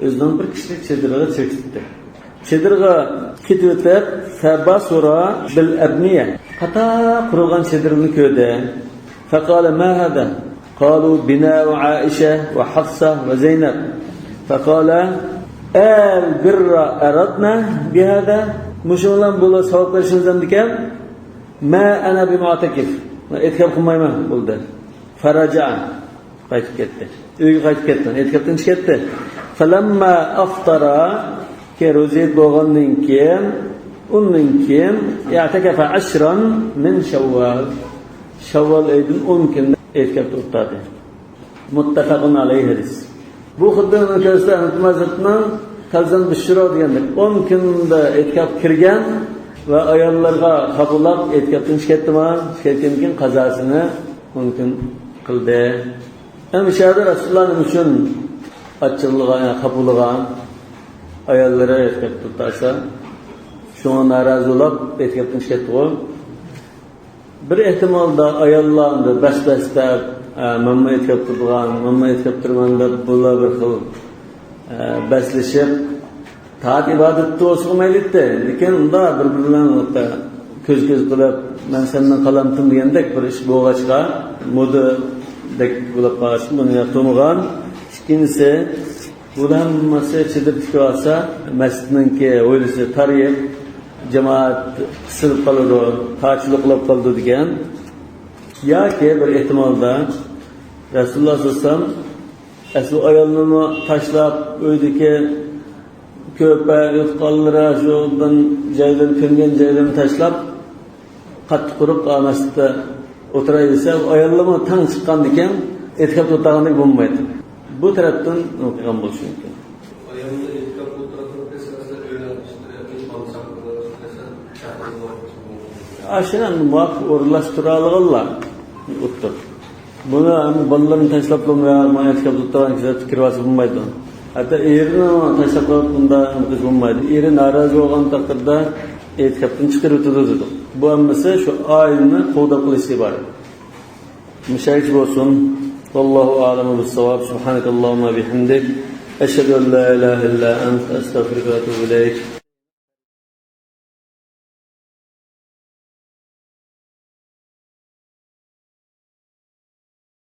ئۆزىنىڭ بىر كىشىلىك چېدىرىغا چېكىتتى. چېدىرغا كېتىۋېتىپ، فبصر بالأبنية، قاتاق قۇرۇلغان چېدىرنى كۆردى. فقال: ما هذا؟ قالوا: بناء عائشة وحفصة وزينب. فقال: البر أردنا بهذا؟ مۇشۇنىڭ بىلەن بۇلار ساۋاب بېرىشىمىز ئەمدىكەن؟ ما أنا بمعتكف، ئېتىكاپ قىلمايمەن، بولدى. فرجع. قايتىپ كەتتى. ئۆيگە قايتىپ كەتتى. ئېتىكاپتىن چىقىپ كەتتى. فلما أفطر، كېيىن روزا ھېيت بولغاندىن كېيىن، ئۇندىن كېيىن، اعتكف عشرا من شوال، شاۋۋال ئېيىدىن ئون كۈن ئېتىكاپتا ئولتۇردى. مۇتتەپەقۇن ئەلەيھى ھەدىس. بۇ خۇددى ئۇنىڭ كۆرسىتىدۇ، ئەمىر ھەزرىتىنىڭ تەلزەم بىششۇرۇ دېگەندەك، ئون كۈندە ئېتىكاپ كىرگەن ۋە ئاياللىرىغا خاپىلاپ ئېتىكاپتىن چىقىپ كەتتىما، چىقىپ كەتكەندىن كېيىن قازاسىنى ئون كۈن قىلدى. ھەم شۇ يەردە رەسۇلۇللا نېمە ئۈچۈن ئاچچىقلىغان، يا خاپىلىغان، ئاياللىرى ئېتىكاپتا تۇرسا، شۇڭا نارازى بولۇپ ئېتىكاپتىن چىقىپ كەتتىغۇ. بىر ئېھتىمالدا ئاياللار ئەمدى بەس-بەس دەپ، ئە، مەنمۇ ئېتىكاپ تۇرىدىغان، مەنمۇ ئېتىكاپ تۇرىمەن دەپ، بۇلار بىر خىل، ئە، بەسلىشىپ، تائەت ئىبادەتتە بولسىغۇ مەيلى ئىدى. لېكىن ئۇنداق بىر-بىرى بىلەن كۆز-كۆز قىلىپ، مەن سەندىن قالامتىم دېگەندەك بىر ئىش بولغاچقا، مودىدەك بولۇپ قالغاچقا، بۇنى ياقتۇرمىغان. ئىككىنچىسى، بۇلار ھەممىسى چىدىپ تىكىۋالسا، مەسچىتنىڭكى ھويلىسى تارىيىپ، جامائەت قىسىلىپ قالىدۇ، تارچىلىق بولۇپ قالىدۇ دېگەن. ياكى بىر ئېھتىمالدا رەسۇلۇللا سەللەللاھۇ ئەلەيھى ۋەسەللەم ئەسلى ئايالنىمۇ تاشلاپ، ئۆيدىكى كۆرپە، يوتقانلىرى، شۇ جايلىرى، كۆمگەن جايلىرىنى تاشلاپ، قاتتىق قۇرۇق مەسچىتتە ئولتۇراي دېسە، ئاياللىرىمۇ تەڭ چىققاندىكىن ئېتىكاپتا ئولتۇرغاندەك بولمايدۇ. بۇ تەرەپتىن قىلغان بولۇشى مۇمكىن. ئايالنى ئېتىكاپتا ئولتۇرغان كېسەلسە، ئۆيلەر ئىشلىرى، بالىسى ھەققىدە ئىشلىرى، شەھەردە بولغان كېسەل بولغان. ئاشۇنى ئەمدى مۇۋاپىق ئورۇنلاشتۇرالىغانلار ئولتۇر. بۇنى ئەمدى بالىلىرىنى تاشلاپلا، مانا ئېتىكاپتا ئولتۇرغان كېسەل كىرىۋالسا بولمايدۇ. ھەتتا ئېرىنى تاشلاپلا بۇنداق قىلسا بولمايدۇ. ئېرى نارازى بولغان تەقدىردە ئېتىكاپتىن چىقىرىۋېتىدۇ دېدۇق. بۇ ھەممىسى شۇ ئائىلىنى قوغداپ قېلىشتىن ئىبارەت. مۇشۇ يەرگىچە بولسۇن. والله أعلم بالصواب. سبحانك اللهم وبحمدك، أشهد أن لا إله إلا أنت، أستغفرك وأتوب إليك.